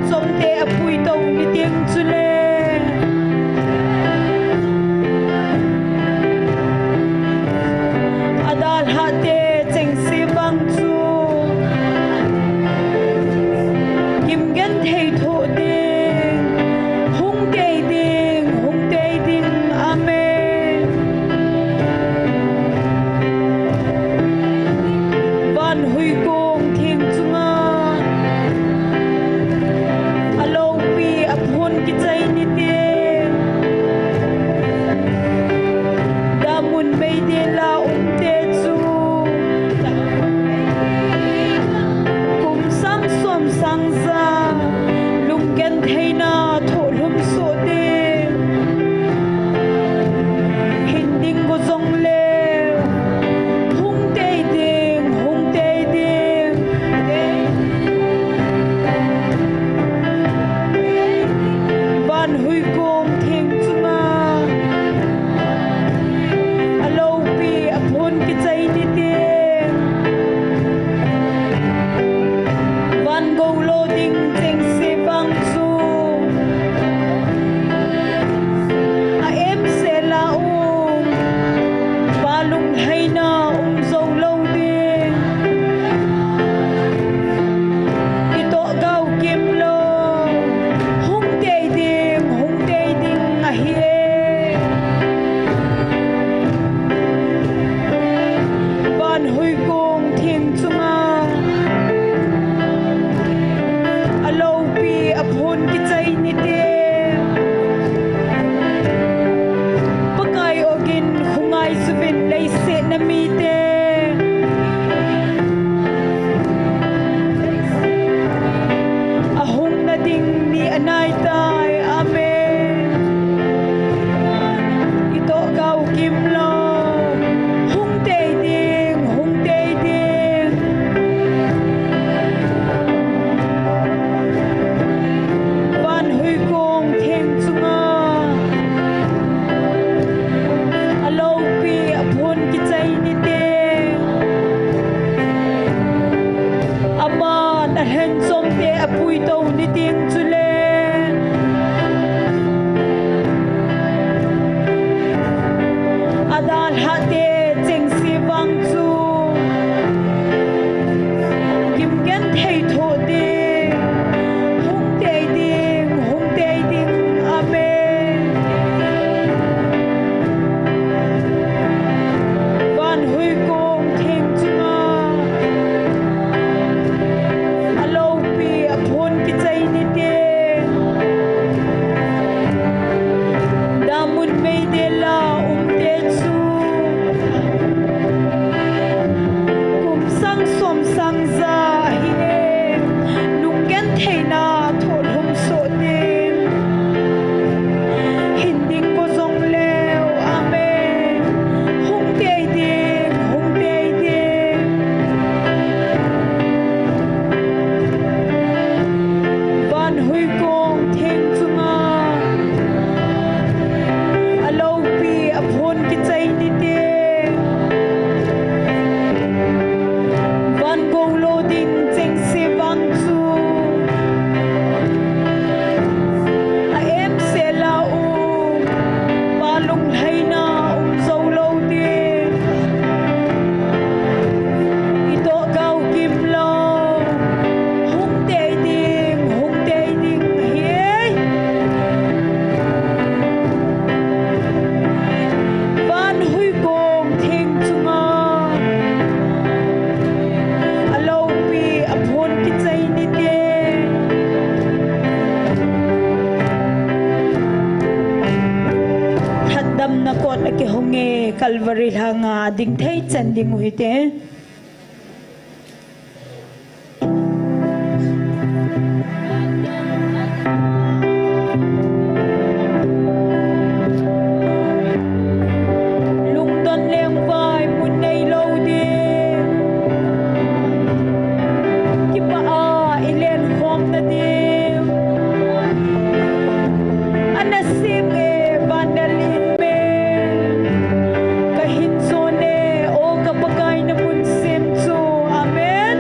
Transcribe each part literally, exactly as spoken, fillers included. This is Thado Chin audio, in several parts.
chomte apui to ni ding chule, adalhah te chengse vang chu kim genthei thoh ding, hung tei ding, hung tei ding. Amen. Van huikong theng chunga alopi aphun kichai ni ding, damun meidil a umte chu kum sang som sang ja lunggentheina thohlhum soh ding. Hin ding go jongle hung tei ding, hung tei ding. Van huikong theng chunga alopi aphun kichai ni ding, van golo ding chengse vang chu aemsel a um, Pa lunglhaina um jou lou ding. Itoh gao kim lou, hung tei ding, hung tei ding ahi e. Van huikong theng chunga alopi aphun kichai ni ding, Pakai ogin khongai juvin leiset a mite ahung na ding ni anai tai. Amen. Itoh gao kim lou, hung tei ding, hung tei ding. Van huikong theng chunga alopi aphun kichai ni ding, aman alhen chomte apui to ni ding chule, adalhah te chengse vang chu kim genthei thoh ding, hung tei ding, hung tei ding. Amen. Van huikong theng chunga alopi aphun kichai ni ding, damun meidil a umte chu kum sang som sang ja ahi e, lunggentheina thohlhum soh ding. Hin ding go jongle, amen, hung tei ding, hung tei ding. Van huikong theng chunga alopi aphun kichai ni ding, van golo ding chengse vang chu aemsel a um, Pa lunglhaina um jou lou ding. Itoh gao kim lou, hung tei ding, hung tei ding ahi e. Van huikong theng chunga alopi aphun kichai ni ding, thatdamna kot akihong e. Calvary lhanga ding thei chan ding u hite. Lungdon lengvai mun neilou ding, kipah a ilenkhom na ding. Ana sem e, vandal in me, kahin jon e, o ka Pakai na mun sem chu. Amen.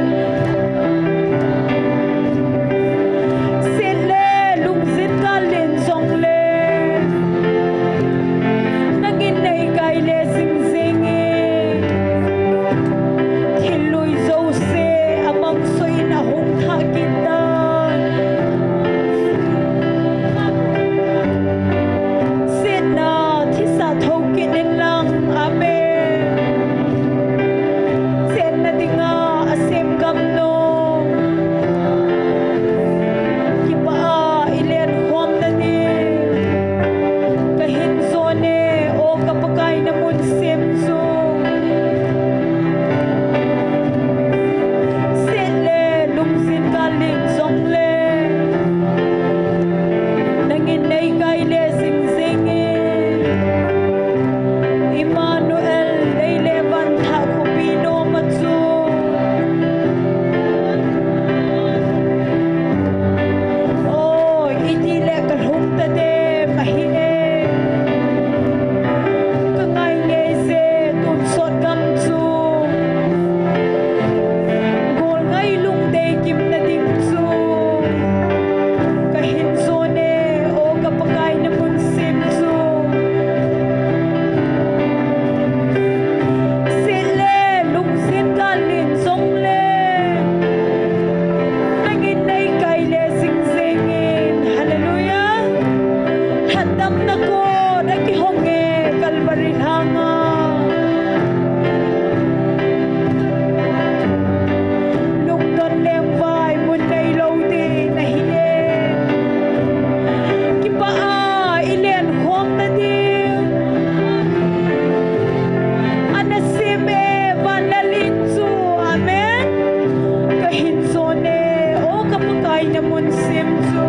Sim chu.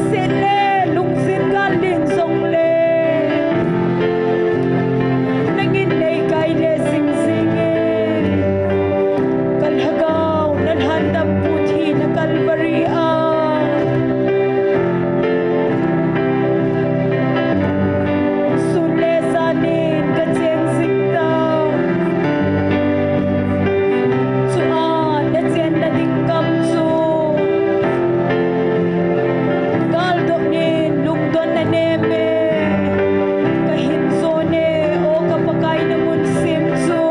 Seh le lungjin gal len jongle, nangin nei kai le jing jing e. Ka lhagao na lhandam pu thina Calvary a, sun le jan in ka cheng jing ta. Chua na chenna ding gam chu galdoh nin lungdonna nem e. Ka hin jon e, o ka Pakai, na mun sim chu.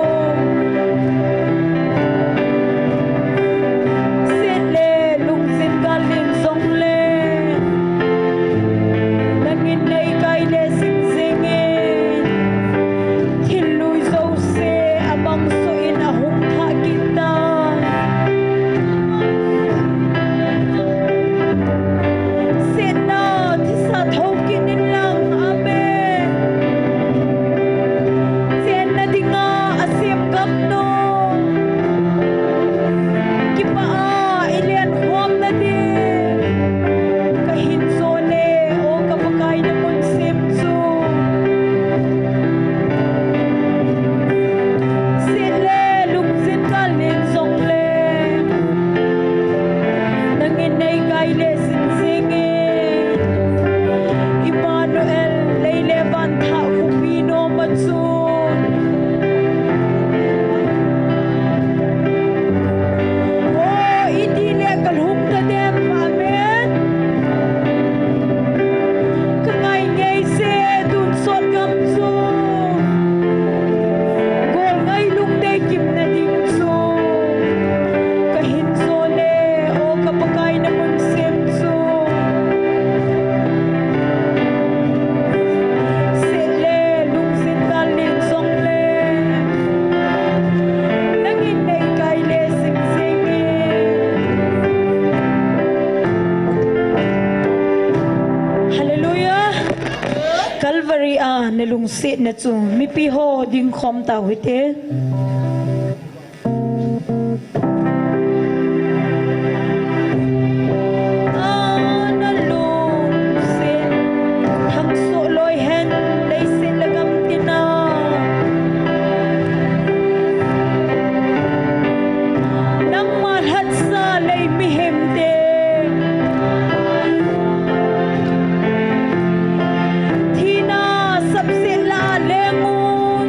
Seh le lungjin gal len jongle, nangin nei kai le jing jing e. Thil lui jouse amang soh in ahung thah kit ta. Sehna thisa tho kit in lang. Amen. Chenna dinga asem gam nom, kipah a i len khomna ding. Ka hin jon e, o ka Pakai, na mun sim chu. Seh le lungjin gal len jongle, nangin nei kai le jing jing e. Emmanuel, lei le van thah khupi nom a chun. O, iti le ka lhung ta dem. Amen. Ka ngai ngei se tun sot gam chu, gol ngai lung te kimna ding chu. Ka hin jon e, o ka Pakai, na mun sim chu. Seh le lungjin gal len jongle, nangin nei kai le jing jing e. Hallelujah. Calvary a na lungsetna chu mipi ho ding khom tau hite. A na lungset thangsoh loi hen, leiset le gam tina. Nangma lhatsa lei mihem te thina sapset la leng un.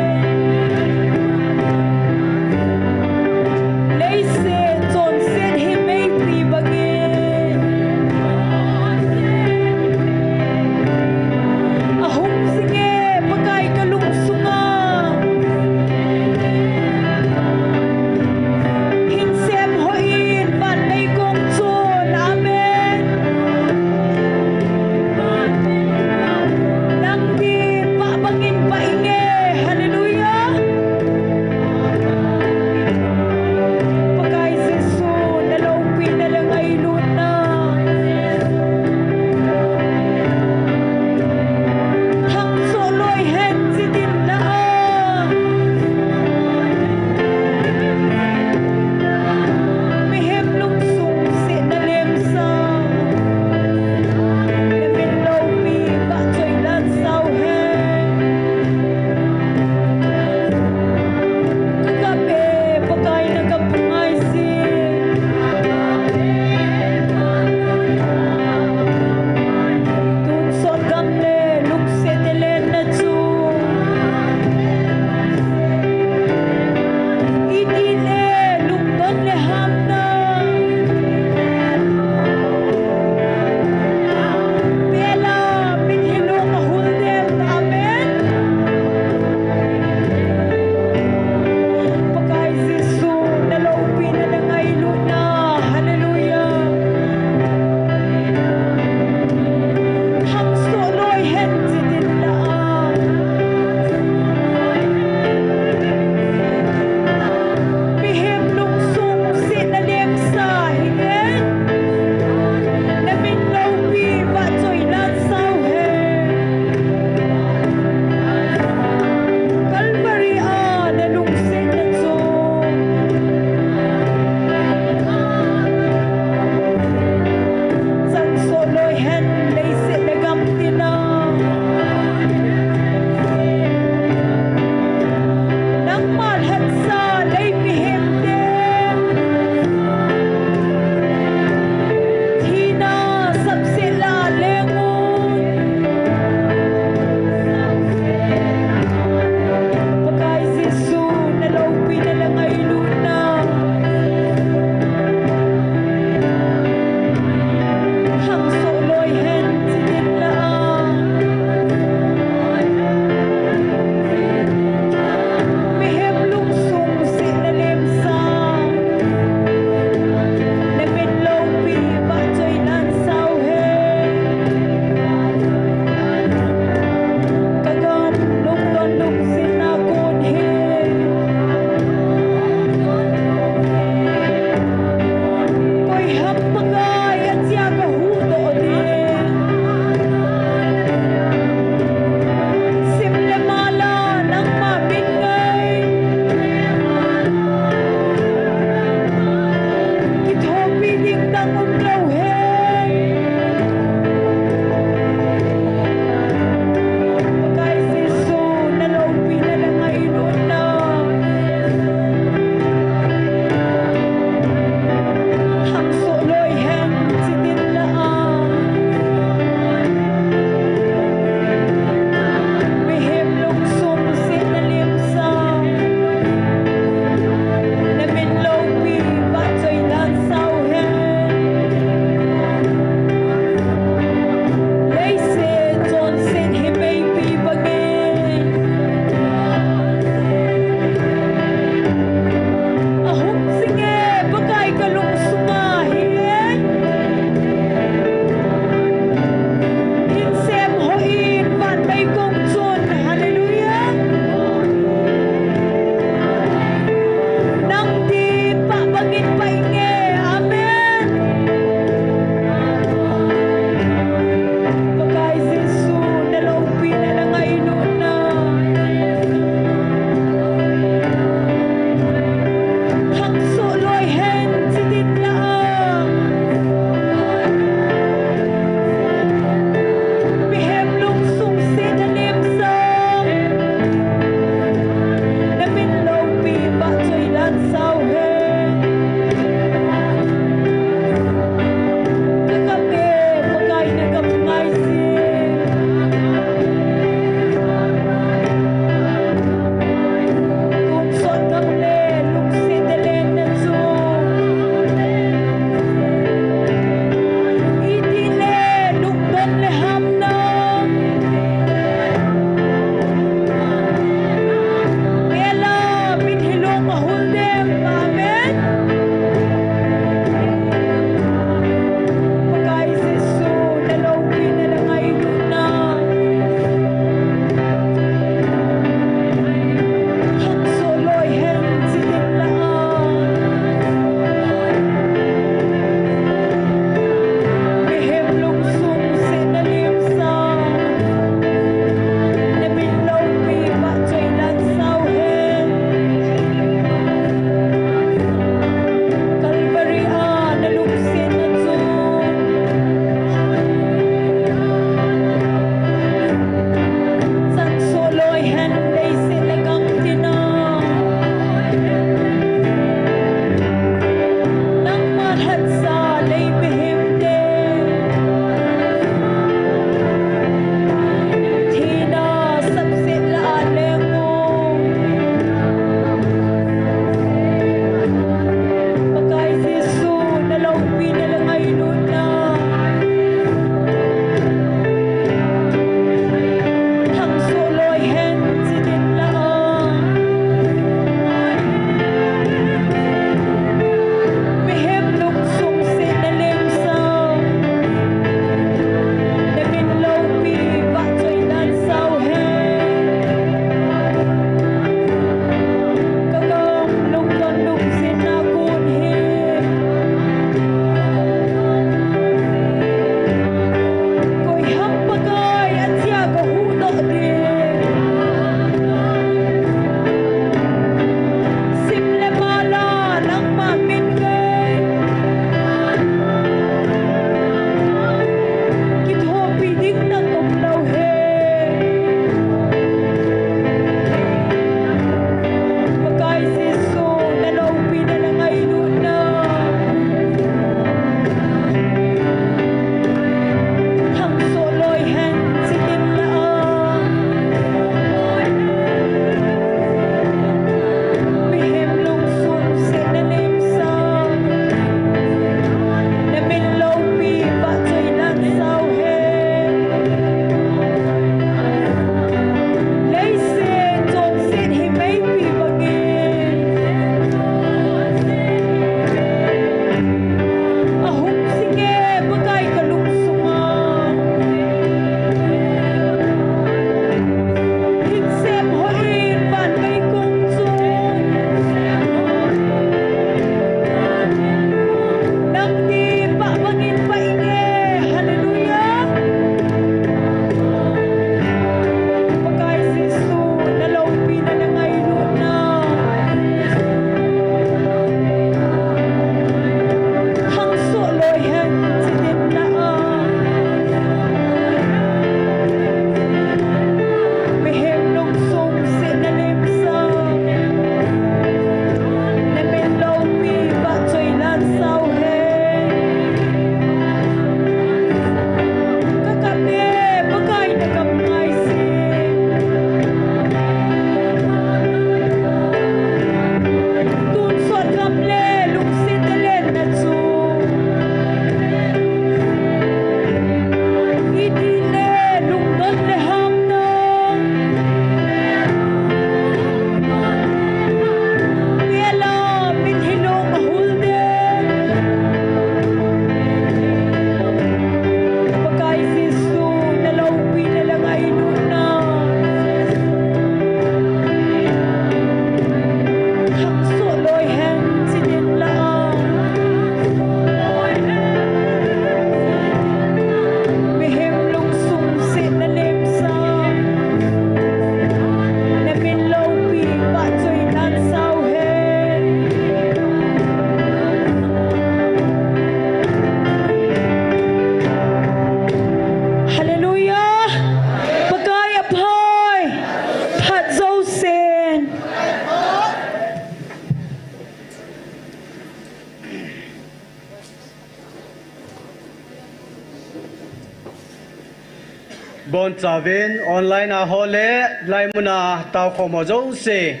Bonchauvin online a ho le, hilai muna taokhom ho jouse.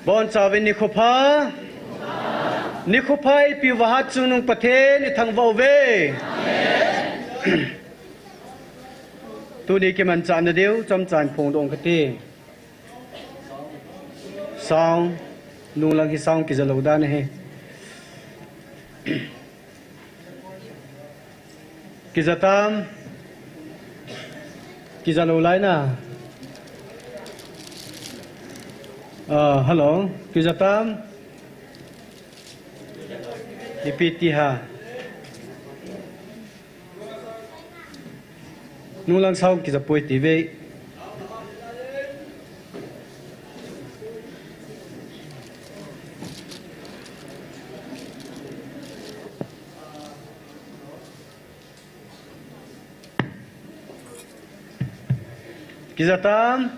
Bonchauvin nikho pha. Nikho pha eipeuva Hatchungnung Pathen ithangvah uve. Tuni kimanchahna diu chomcha in phongdoh kate. Sound, nunglang hi sound kija lou dan ahi. Kija tam. Kija lou lai na. Ah, hello. Kija tam. Ipi ti ham. Nunglang sound kija poi ti ve. Kija tam.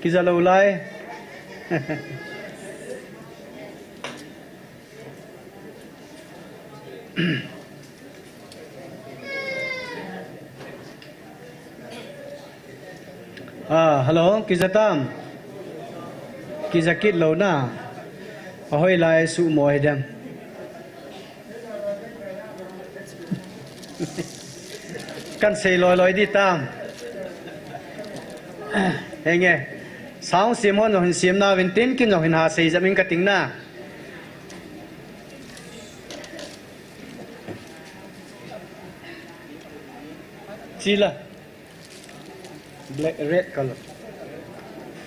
Kija lou lai. Ah, hello, kija tam. Kija kit lou na. Ahoi lai suhmo hidem. Kan sei loi loi di tam. Henge. Sound sem hon jong hin sem nauvin tin, ken jong hin ha sei jep ing kating na. Chila. Black, red color.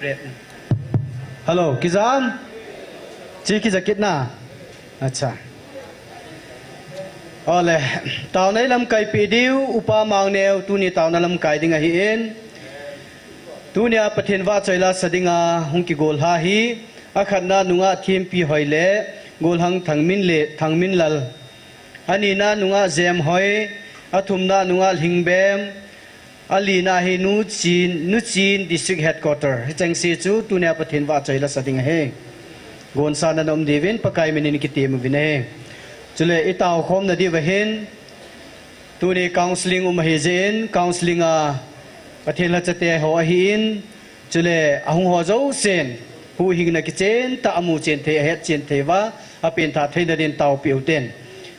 Red. Hello, kija am? Chi kija kit na? Acha. Ole, taona ilamkai peh diu, Upa Mangneo, tuni taona lamkai ding ahin. Tunia Pathen vahchoi la sa dinga hung kigol lha hi, akhatna nungah Thempi Hoi le, Golhang Thangmin le, Thangminlal. Anina nungah Jem Hoi, athumna nungah Lhingbem, alina hi Nu Chin, Nu Chin District Headquarter. Hicheng se chu tunia Pathen vahchoi la sa ding ahi. Gonsa na nom diuvin Pakai minin kitem uvin ahi. Chule itaokhomna diuva hin, tuni counseling um ahi jeh in, counseling a Pathen lhachate ho ahin, chule ahung ho jousen, huhhingna kichen tah amu chen thei, ahet chen thei uva, apengthah theina din taopeh uten.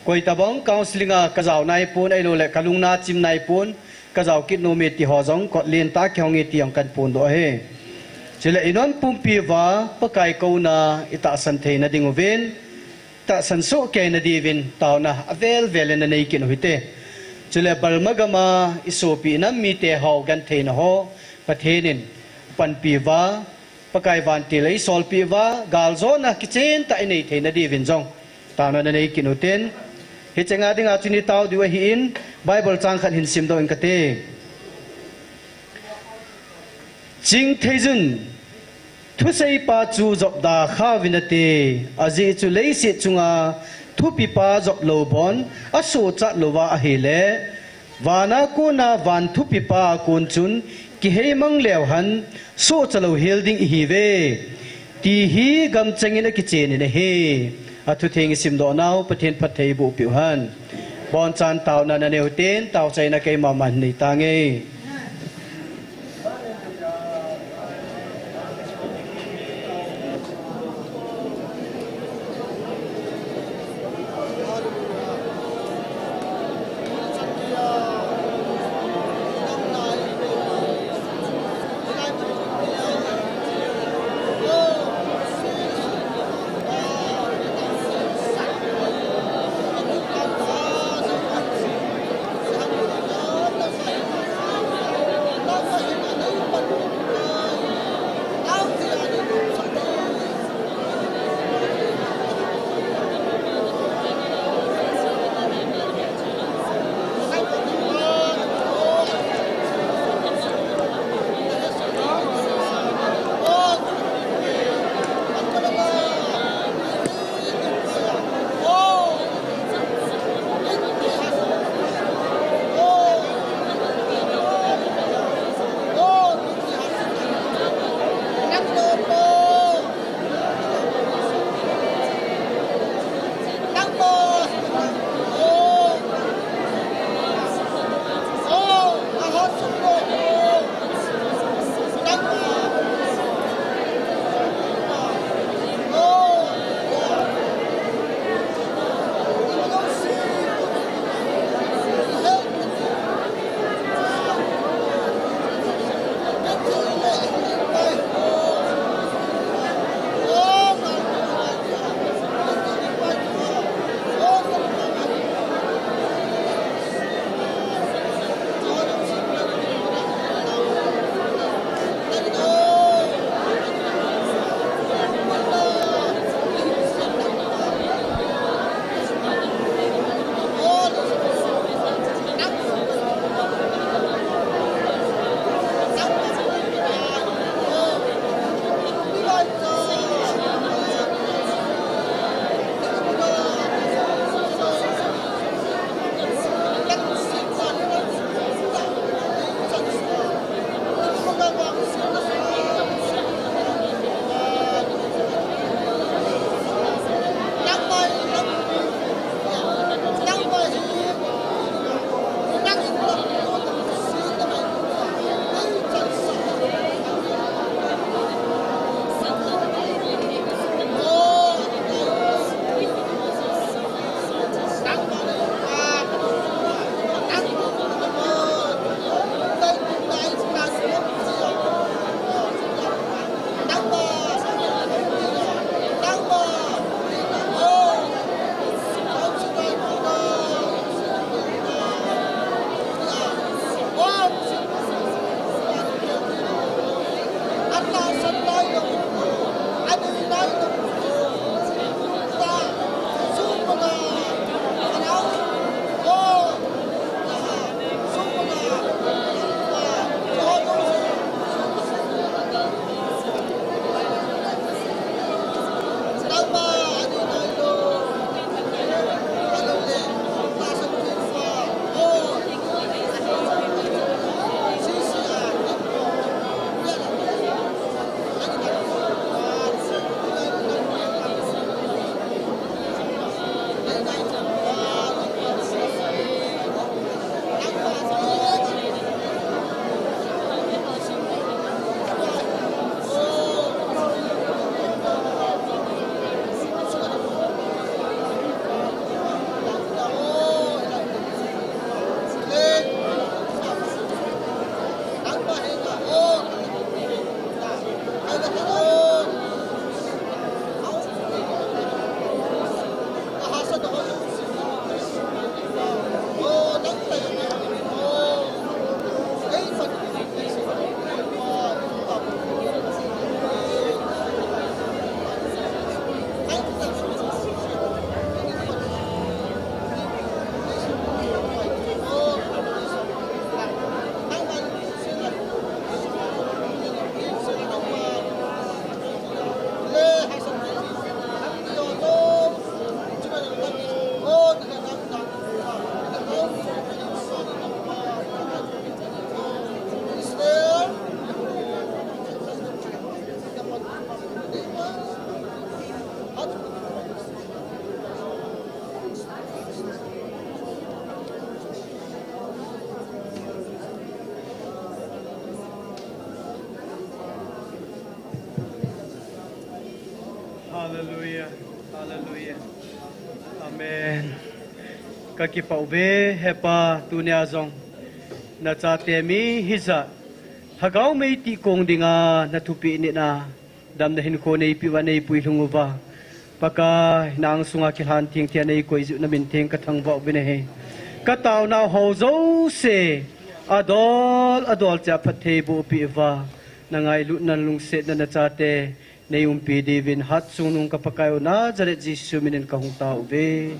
Koi tabang counseling a kajao naipon, ahilouleh kalungna chim naipon, kajao kit nom e ti ho jong kot lentah a kihong e ti jong kahin phondoh ahi. Chule inam pumpi uva Pakai kouna itahsan theina diuvin, tahsan soh keina diuvin taona avel vel in nanei kit u hite. Chule Burma gam a isopi inam mite ho gentheina ho Pathen in panpi uva, Pakai vantil a isolpi uva, galjona kichen tah inei theina diuvin jong taona nanei kit uten. Hiche nga dinga chun itao diu ahin, Bible chang khat hin simdoh ing kate. Chingtheijun, thuseipa chu jopda kha uvin ate, ajeh chu leiset chunga thupipa joplou bon asochat louva ahile, vana kona van thupipa a kon chun kiheimang leuhen sohcha louhel ding ihiuve, ti hi gamchengin akichen in ahi. Athutheng isimdoh nau Pathen phatthei eiboh peh uhen. Bonchan taona nanei uten, taochaina keima man nei tange. Hallelujah. Hallelujah. Amen. Kakipah uve, Hepa, tunia jong nachate mi hijat Lhagao mei tih kong dinga nathupeh nitna damna hinkho neipeh uva, neipui lhung uva, Pakai, nang sunga kilhan theng theng neikoi jiu namin theng kathangvah uvin ahi. Kataonau ho jouse adol adol cheh a phattheiboh peh uva, nangailutna, nalungsetna nachate neiumpi diuvin, Hatchungnung ka Pakai u Nazareth Jesu minin kahung tao uve.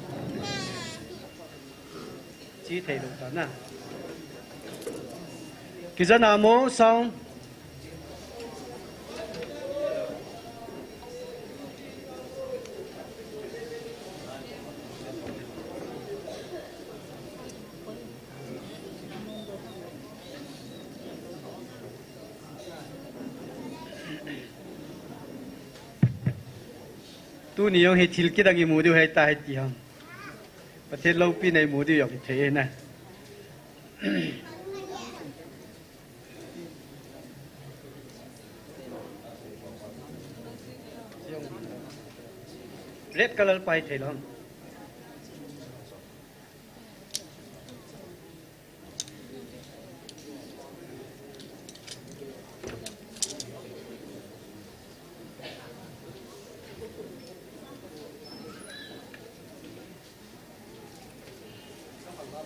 Chi thei lou ta na. Kija na mo sound. Tuni jong hi thil kidang imu diu hita hiti ham. Pathen loupina imu diu jong hithei na. Red color pa hithei lou ham.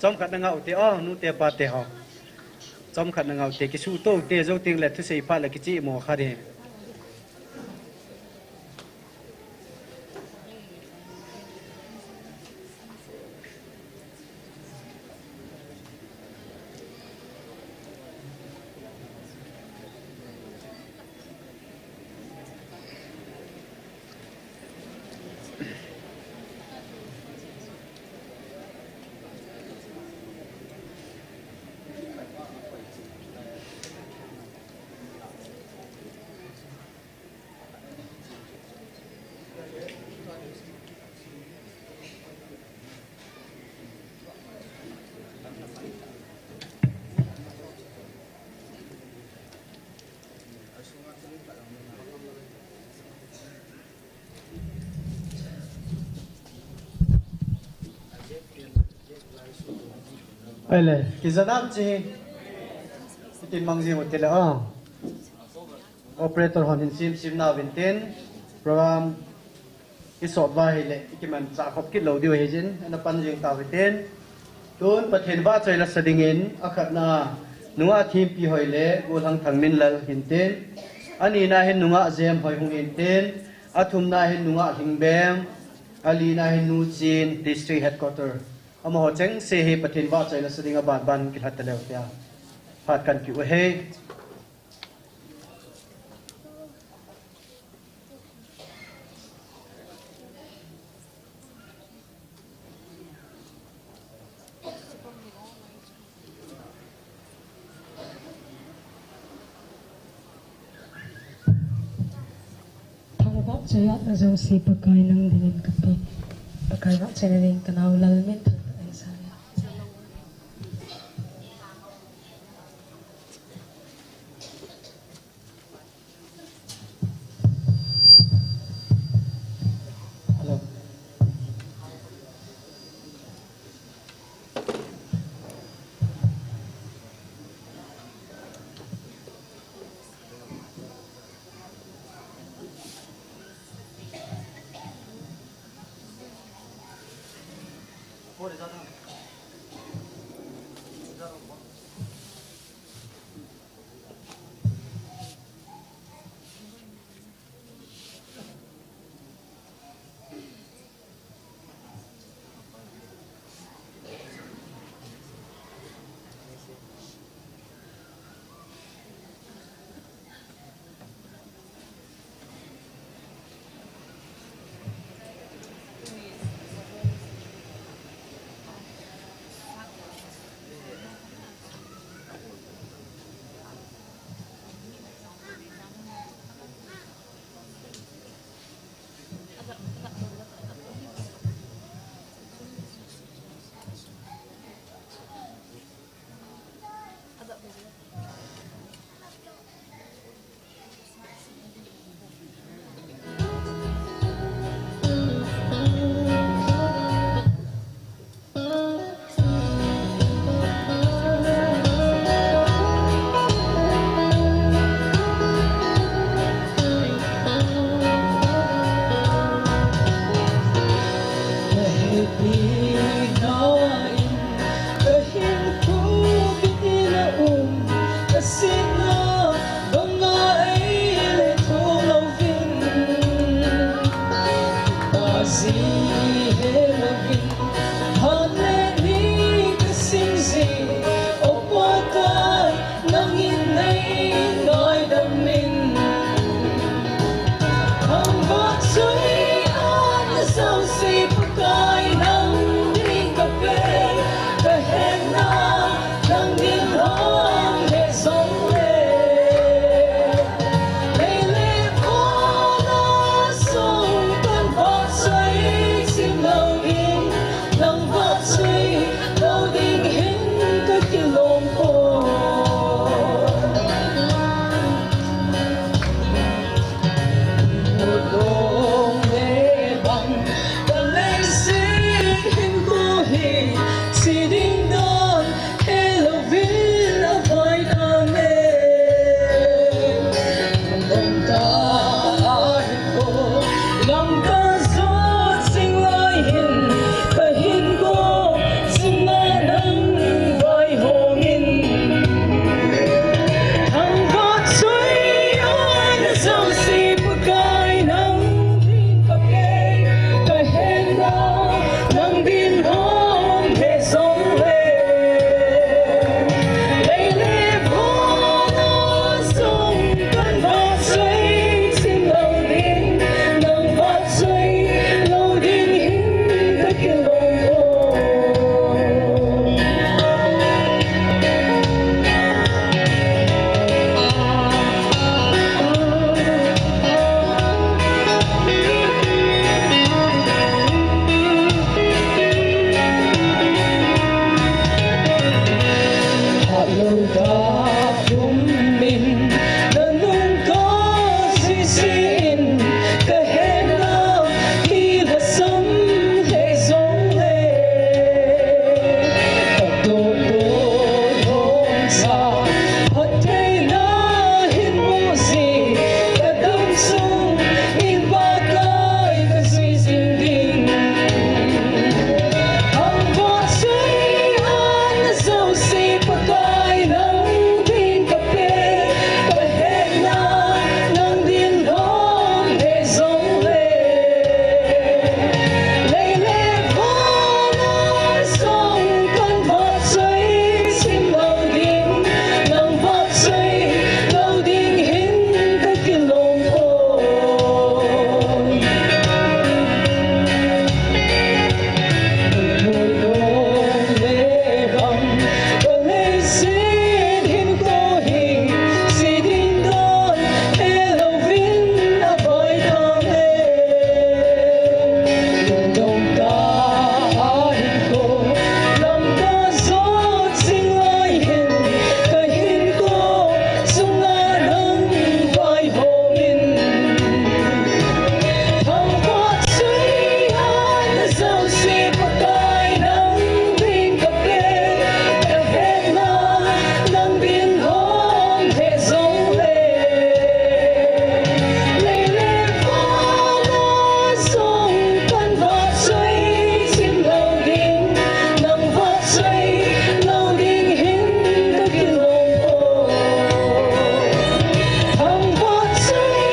Chomkhat na ngah u te, o, nu te pa te ho. Chomkhat na ngah u te, kisuto u te, jou teng le thusei phat le kicheh mo kha de. Ahile, kija nam chi. Itin mang jing u te le, o. Operator hon hin sim sim nau vin tin. Program isot uva ahile, ikimanchah khop kit lou diu ahi jin, ana pan jing tau hitin. Tun Pathen vahchoi la sa dingin, akhatna, nungah Thimpi Hoi le, Golhang Thangminlal hin tin. Anina hin nungah Jem Hoi hung in tin. Athumna hin nungah Lhingbem. Alina hin Nu Chin, District Headquarter. Amaho chengse hi Pathen vahchoi la sa ding aban ban kilhat taleu tia. Phat kan kiu ahi. Thangvah choi a jouse Pakai nang dingin kapei. Pakai vahchoi na ding kanao Lalminthang in sa. Hello. O Pakai, nangin nei ngaidam in. Thangvah choi ana jouse Pakai, nang ding kapei, kahetna nang ding lom he jongle. Lei le van a jong kan vahchoi chim lou ding, nang vahchoi lou ding hin kakilom poi. Lungdong le bang, kaleiset hinkho hi, che ding don helouvin avai tang e. Lungdong tah a hinkho lam kajot jing lai hin, kahinkho chunga nang vaihom in. Thangvah choi ana jouse Pakai, nang ding kapei, kahetna nang ding lom he jongle. Lei le van a jong kan vahchoi chim lou ding, nang vahchoi lou ding hin kakilom poi. Phatlou da pum in, nanung kajih jeh in, kahetna hi lhasam hih jongle. Katoh toh lhomcha, phattheina hin mu jeh, kadam sung in Pakai kajui jing ding. Thangvah choi ana jouse Pakai, nang ding kapei, kahetna nang ding lom he jongle. Lei le van a jong kan vahchoi chim lou ding, nang vahchoi lou ding hin kakilom poi. Lungdong le bang, kaleiset hinkho hi, che ding don helouvin avai tang e. Lungdong tah a hinkho lam kajot jing lai hin, kahinkho chunga nang vaihom in. Thangvah choi ana jouse Pakai, nang ding kapei, kahetna nang ding lom he jongle. Lei le van a jong kan vahchoi chim lou ding, nang vahchoi lou ding hin kakilom poi. Thangvah choi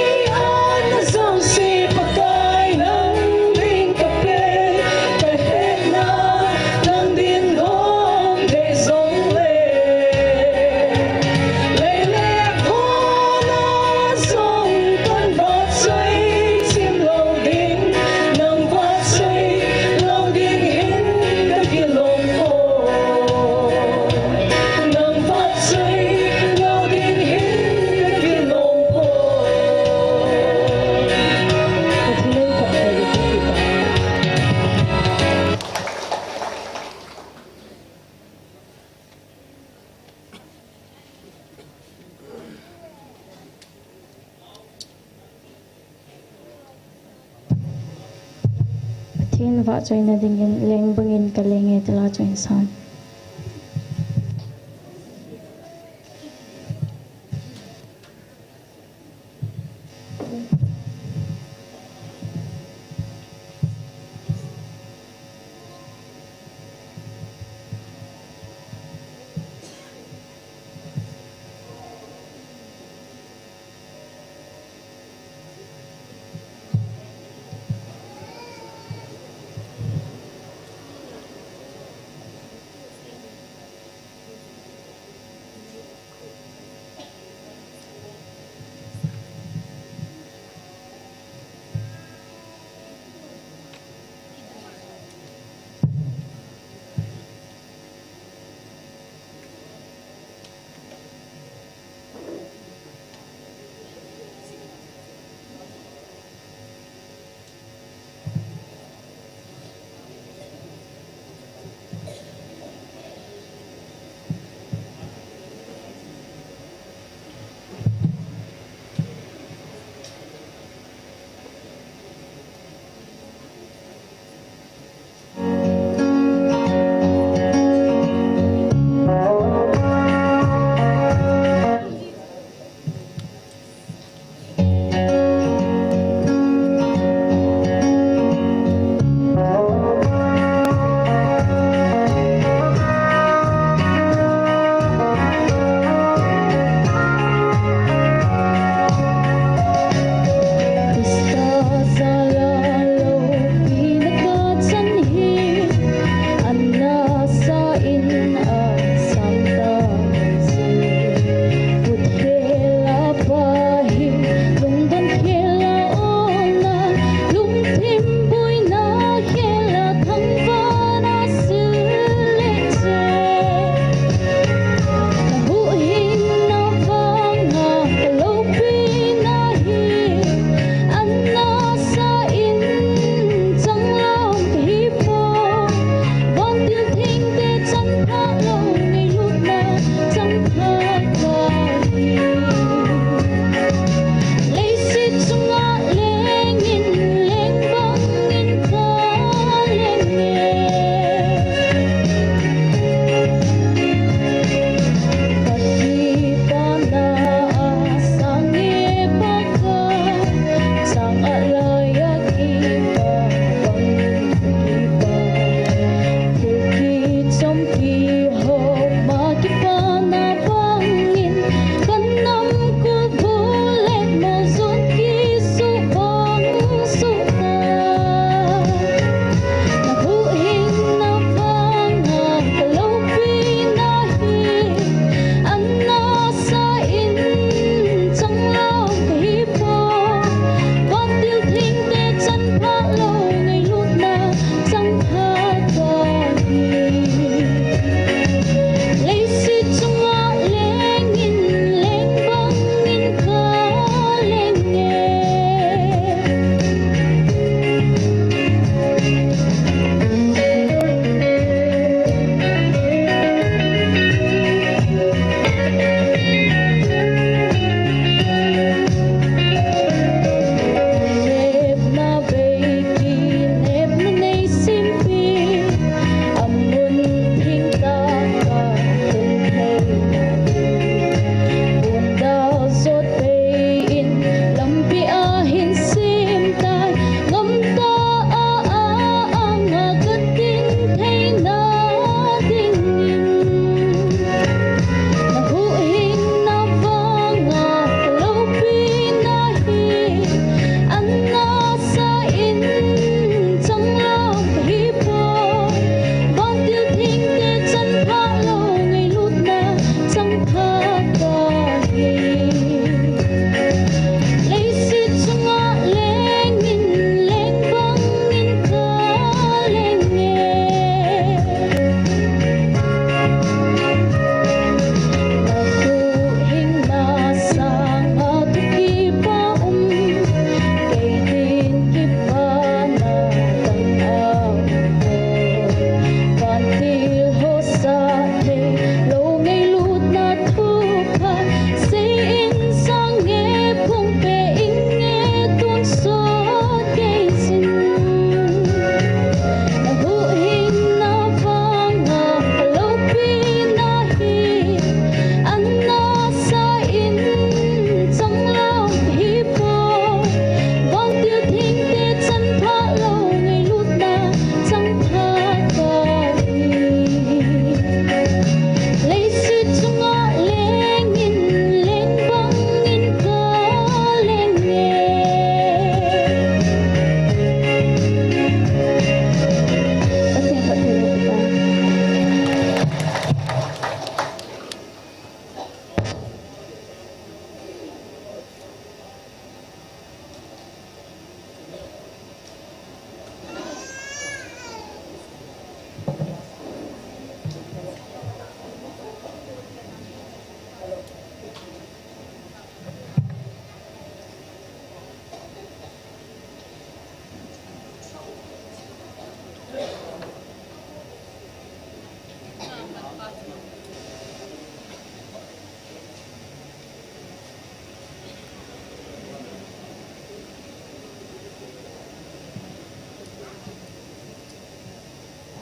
ana jouse Pakai, nang ding kapei, kahetna nang ding lom he jongle. Lei le van a jong kan vahchoi chim lou ding, nang vahchoi lou ding hin kakilom poi. Nang vahchoi lou ding hin kakilom poi. Pathen vahchoina dingin leng bangin kaleng e, tila chun san.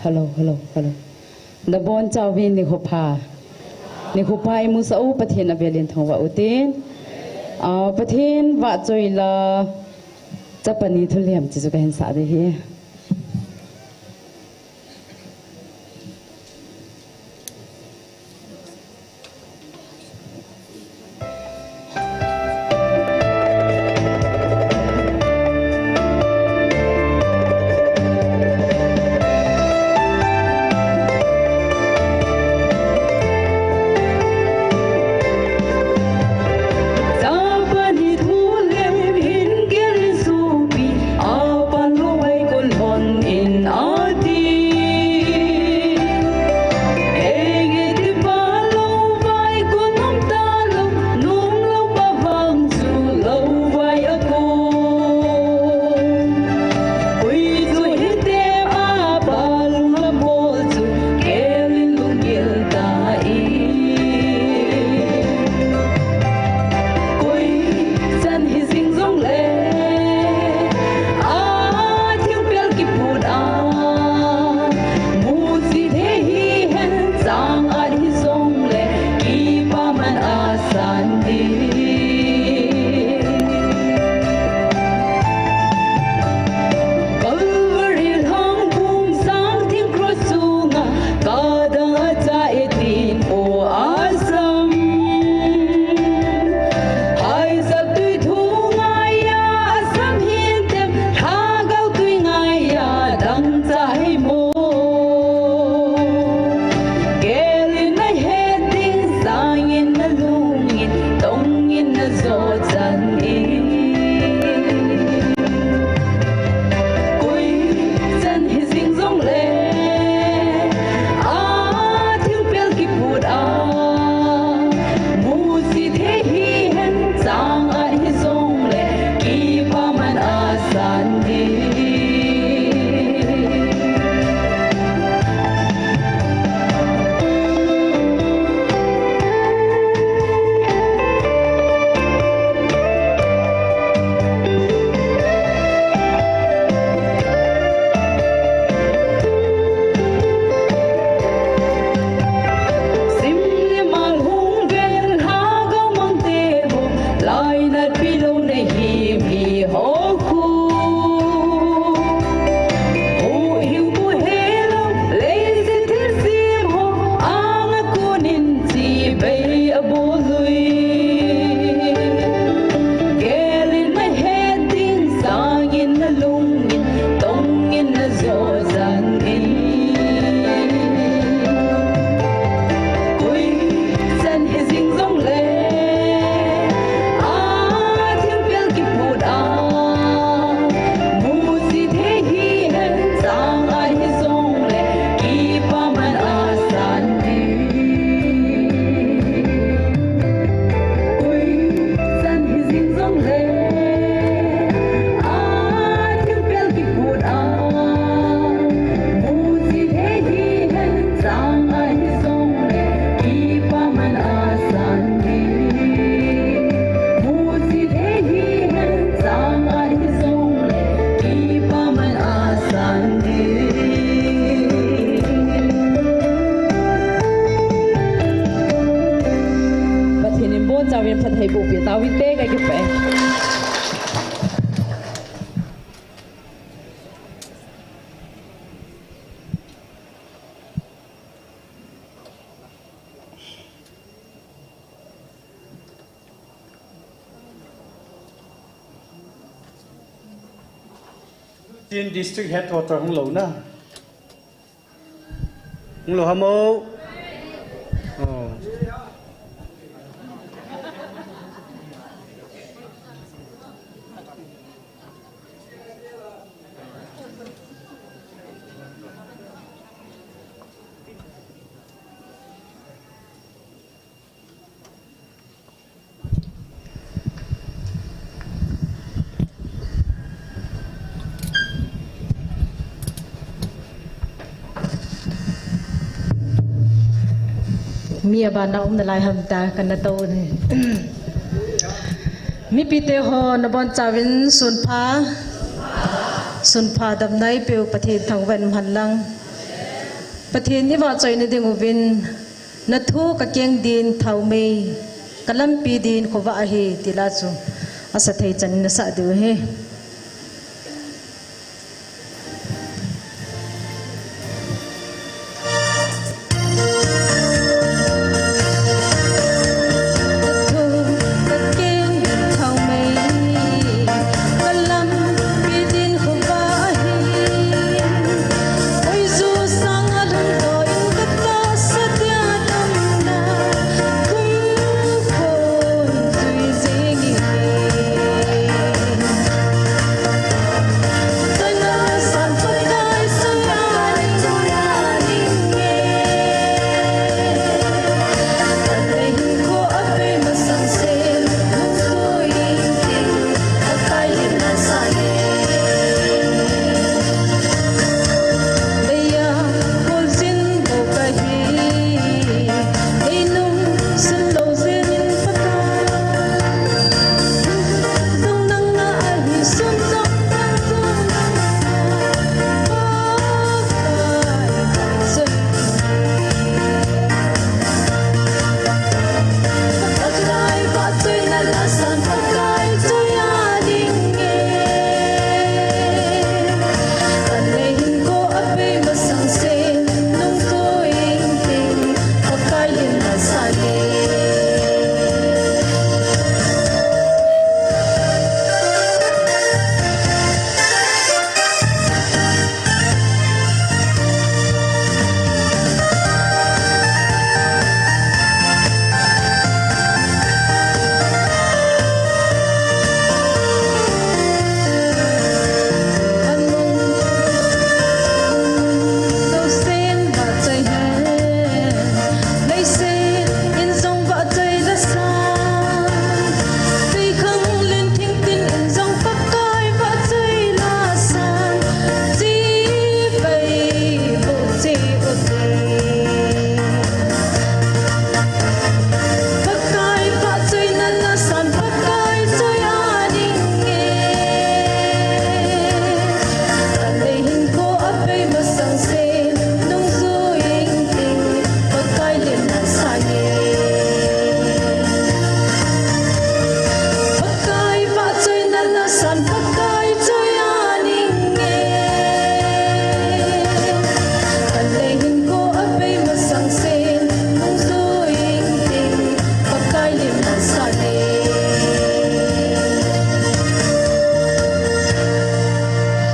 Hello, hello, hello. Nabonchauvin nikho pha. Nikho pha imusah u, Pathen avelin thangvah utin. Ah, Pathen vahchoi la chapang ni thu lhem chu kahin sah ding ahi. Pathen in bonchauvin phattheiboh peh tauvinte, kakipah e. Tin district headquarter hung lou na. Hung lou ham o. Oh. Mi abana um nalai ham tia kana tou e. Mipite ho nabonchauvin sunpha, sunpha damna eipeu Pathen thangvah in umhen lang. Pathen i vahchoina ding uvin, na thu ka keng din thaomei, ka lampi din khovah ahi, ti la chu asa thei chan in na sah diu ahi.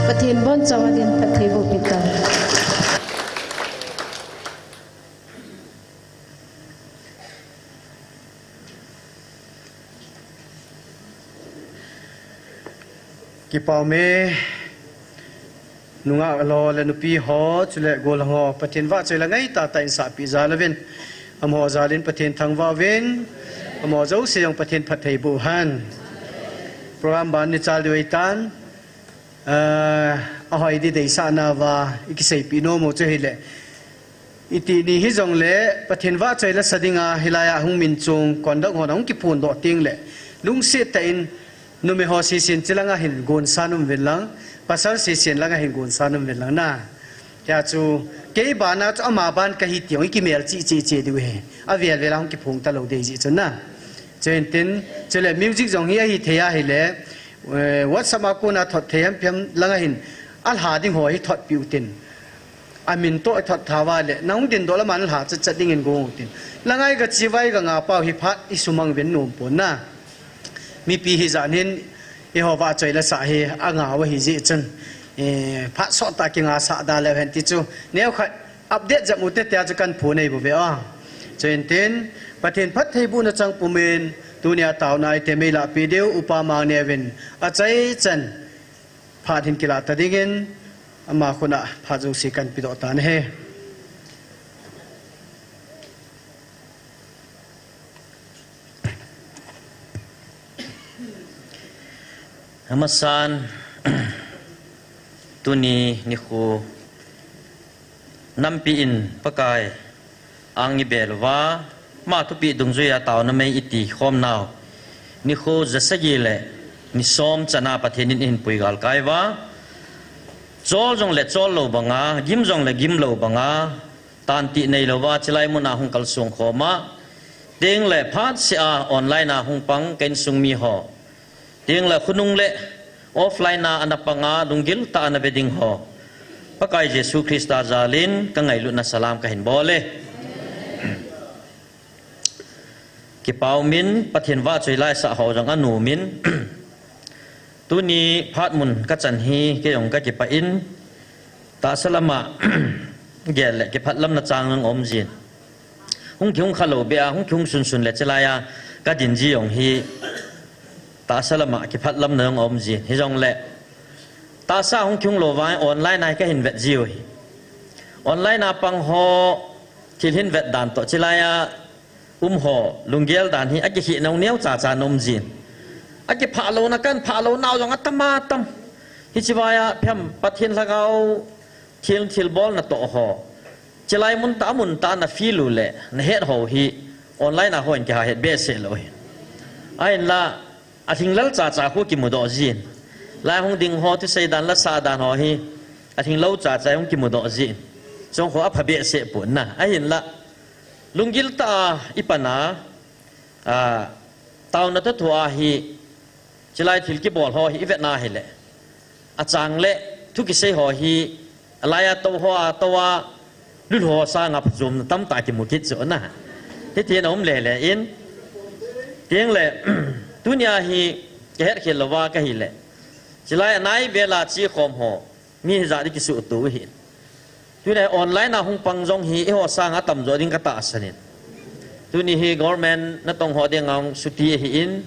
Pathen bon chawa din phatthei boh peh tao. Kipah ume, nungah ho le nupi ho, chule gollhang ho, Pathen vahchoi la ngai tahtah in sahpeh jal uvin. Amaho jal in Pathen thangvah uvin, amaho jouse jong Pathen phatthei boh hen. Program ban ni chal diu ahitan, ah, ahoi di deisahna uva, i kiseipeh nom u chu hile. Iti ni hijongle, Pathen vahchoi la sa dinga, hilai a hung min chung, conduct hon ahung kiphondoh teng le, lungset tah in, numei ho sesen chilanga hin gonsa nom uvin lang, pasal sesen langa hin gonsa nom uvin lang na. Tia chu, kei bana chu ama ban kahi ti jong i kimel cheh cheh cheh diu ahi. Avel vel a hung kiphong talou ding ahi jeh chun na. Chuin tin, chule music jong hi ahi thei ahile, eh, WhatsApp a kona thot thei ham pi ham langa hin, alha ding ho hi thot piu tin. Amin toh i thot tha uva le, nahung dindoh lama nalha chat chat dingin gong u tin. Langai ga chi vai ga nga pau hi phat i sumang uvin nom pon na. Mipi hijat in eiho vahchoi la sah hi anga u ahi jeh chun, eh, phat sot tah kinga sah da leu hen ti chu. Neokhat update jep u te tia chu kan phon ahi bou ve a. Chuin tin, Pathen phattheibohna chang pumin, tunia taona i te mei lah peh diu, Upa Mangneo vin, achaichan, phat hin kilah ta dingin, ama khut a phat jouse kan pedoh tan ahi. Amasan, tuni nikho, nampi in Pakai ang i bel uva, ama thupeh dungjuia taona mei i ti khom nau. Nikho ja sagi le ni som chana Pathen in eihin pui galkai uva. Chol jong le chol lou banga, gim jong le gim lou banga, Tanti neilouva chilai muna hung kalsong khom a, tengle phatseh a online a hung pang ka insung mi ho, tengle khonung le offline a ana panga lunggil tah a ana ve ding ho, Pakai Jesu Christa jalin ka ngailutna salam kahin bol e. Kipah umin, Pathen vahchoi laisah ho jong anom in, tuni phat mun kachan hi kei jong kakipah in, tahsa lama gel le kiphatlamna chang jong aum jin. Hung kihung khalou beh a, hung kihung sunsun le chilai a kadin ji jong hi tahsa lama kiphatlamna jong aum jin. Hijongle tahsa hung kihung louva online a hi kahin vet jiu hi. Online a pang ho thil hin vet dan toh chilai a um ho lunggel dan hi akikheh nau neo chacha ana um jin. Akiphah louna, kan phah lou nau jong atam atam. Hiche vai a phem Pathen lhagao thil, thilbolna toh ho, chilai mun tah a mun tah a na feel u le na het ho hi online a hon kiha het behseh lou hi. Ahinla alhinglel chacha khu kimudoh jin. Lai hung ding ho, thusei dan, lasah dan ho hi alhinglou chacha hung kimudoh jin. Chong khu apha behseh pon na. Ahinla lunggil tah a ipan a, a, taona toh thua hi, chilai thil kibol ho hi ivet na hile, achang le thu kisei ho hi, alai a tou ho a tou a, lul ho sanga phachomna tamtah kimu kit chu na. Hiti na um lele in, tengle tunia hi kahet khel louva kahile, chilai anai vela che khom ho, mi hijat ding kisuhto u hi. Tuni online a hung pang jong hi eiho sanga atamjo ding katahsan in. Tuni hi government natong ho dinga hung suti ahi in.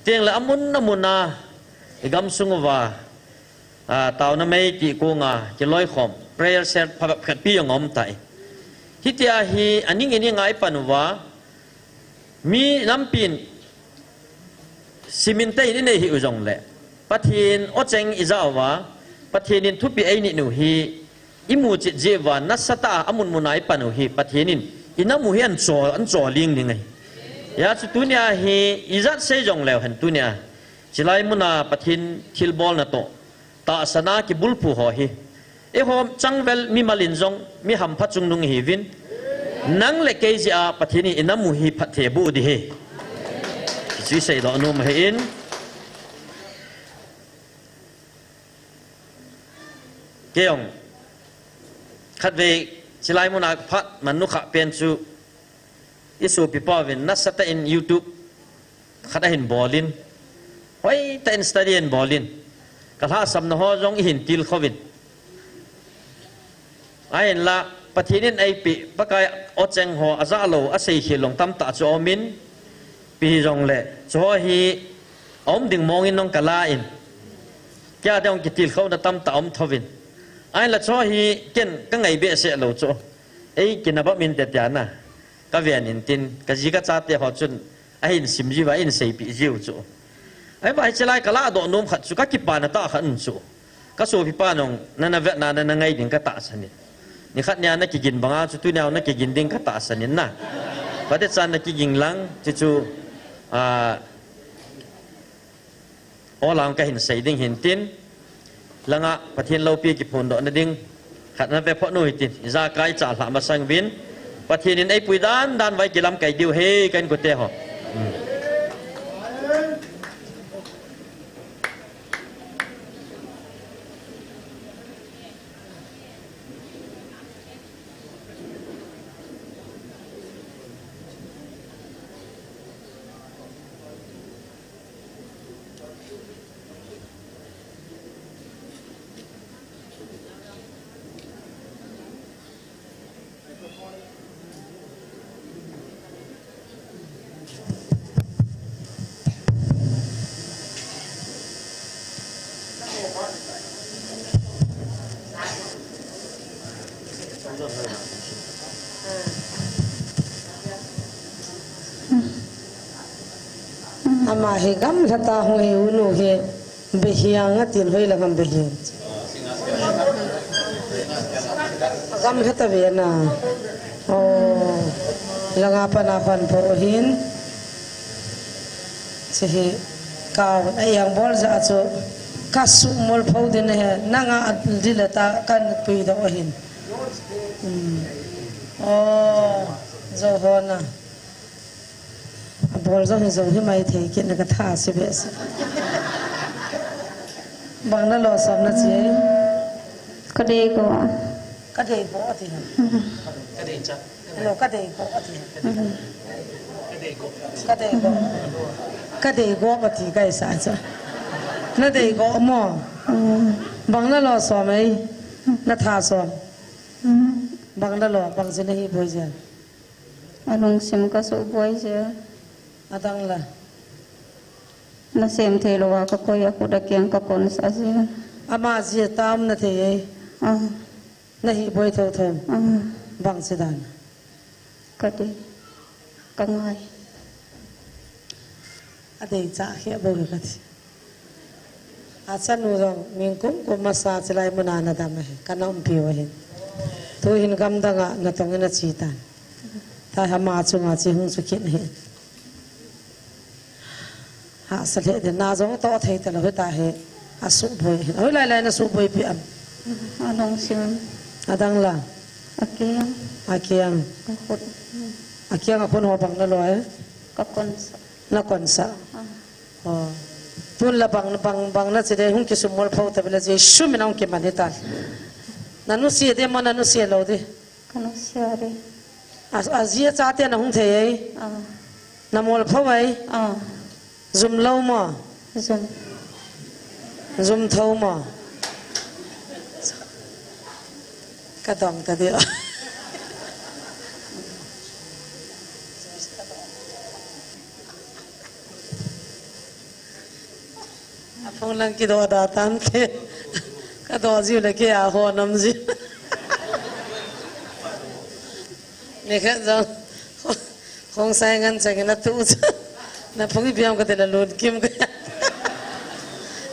Tengle amun amun a, igamsung uva, a, taona mei ti konga kiloikhom prayer cell phabep khatpi jong aum tai. Hitia hi aning ining a ipan uva, mi nampin siminte in inei hih u jongle, Pathen ocheng ijah uva, Pathen in thupeh einit u hi imu chet jeh uva, nasatah a amun mun a ipan u hi Pathen in inam u hi ancho, ancho ling ding ahi. Hijeh chun tunia hi ijat sei jongleu hen, tunia chilai muna Pathen thilbolna toh tahsan a kibulphu ho hi, eiho changvel mimal in jong mi hampha chungnung ihiuvin, nang le kei jeh a Pathen in inam u hi phatthei aboh ding ahi. Hichu iseidoh nom ahi in. Kei jong khatvei chilai muna kaphat man nukhah pen chu, isopipa uvin nasatah in YouTube khat ahin bol in, hoitah in study ahin bol in, kalhahsamna ho jong ihin tilkhou vin. Ahinla Pathen in eipeh Pakai ocheng ho ajah lou, aseikhel lou tamtah chu aum in, ipi hijongle chuho hi aum ding mong in jong kala in, kei a ding jong kitilkhouna tamtah aum thouvin. Ahinla chuho hi ken kangai behseh lou chu, ei kinabam inte tia na kaven in tin, kaji kachate ho chun ahin sim jiuva, ahin seipeh jiu chu. Ahivang hiche lai kalahdoh nom khat chu, kakipana tah khat um chu, kasopipa nung nana vetna nana ngai ding katahsan in. Nikhat nia nakigin banga chu tunia nakigin ding katahsan in na. Phatechan nakigin lang, chuchu, a, Aw lang kahin sei ding hintin, langa Pathen loupi kiphondohna ding khat nave phot u hitin, ijakai chalhah masang uvin, Pathen in eipui dan dan uva ikilamkai diu ahi, ka inkote ho. Ama hi gamlha tah hung hi, unu hi Behiang atin, hoilang ham Behiang. Gamlha tah ve na. Oh, langa pana pan poro hin. Chehi ka, ayang bol ja chu kasumol pho din he, nanga adil ta kan puidoh hin. Hmm. Oh, jo ho na. Abol jo hi jo hi mai thei kit na ka tha si be si. Bang na lo som na chi. Ka dei go. Ka dei go ati. Ka dei cha. Lo ka dei go ati. Ka dei go. Ka dei go ati ka sa cha. Na dei go mo. Bang na lo som ei. Na tha som. Bang na lo, bang jin na hi boi jia. Alungsim ka su boi jia. Adang la. Na sem thei lo a ka koi a kut a kiang ka kon sa jia. Ama jia tam na thei ei. Ah. Na hi boi tho tho. Ah. Bang si dan. Ka ti. Ka ngai. A dei cha khia bou hi ka ti. A chanu jong, min kum kum masa chilai muna na dam ahi, ka na umpi u ahin. Tu hin gamdang a na tong in a chi tan. Ta ha ma chunga chi hung chu khin ahi. Ha sa le de na jong to thei ta lo hi ta hi. A su boi ahin. Hoi lai lai na su boi pi am. A lungsim. Adang la. A kiang. A kiang. Ka khut. A kiang a khun ho bang na lo e. Ka kon sa. Na kon sa. Ah. Oh. Tun la bang, bang, bang na chi de hung kisumol pho ta bela Jesu min a hung kiman hi ta. Na nusia de mo na nusia lo de. Ka nusia de. A, a jia cha te na hung thei ei. Ah. Na mol pho ei. Ah. Jum lo mo. Jum. Jum tho mo. Ka dong ta de. A phong lang kidoh da tante. Ka doh jiu le kei a ho nam jiu. Ni khat jong. Khongsai ngan chang in a tu. Na phong i biam ka te la lun kim ka.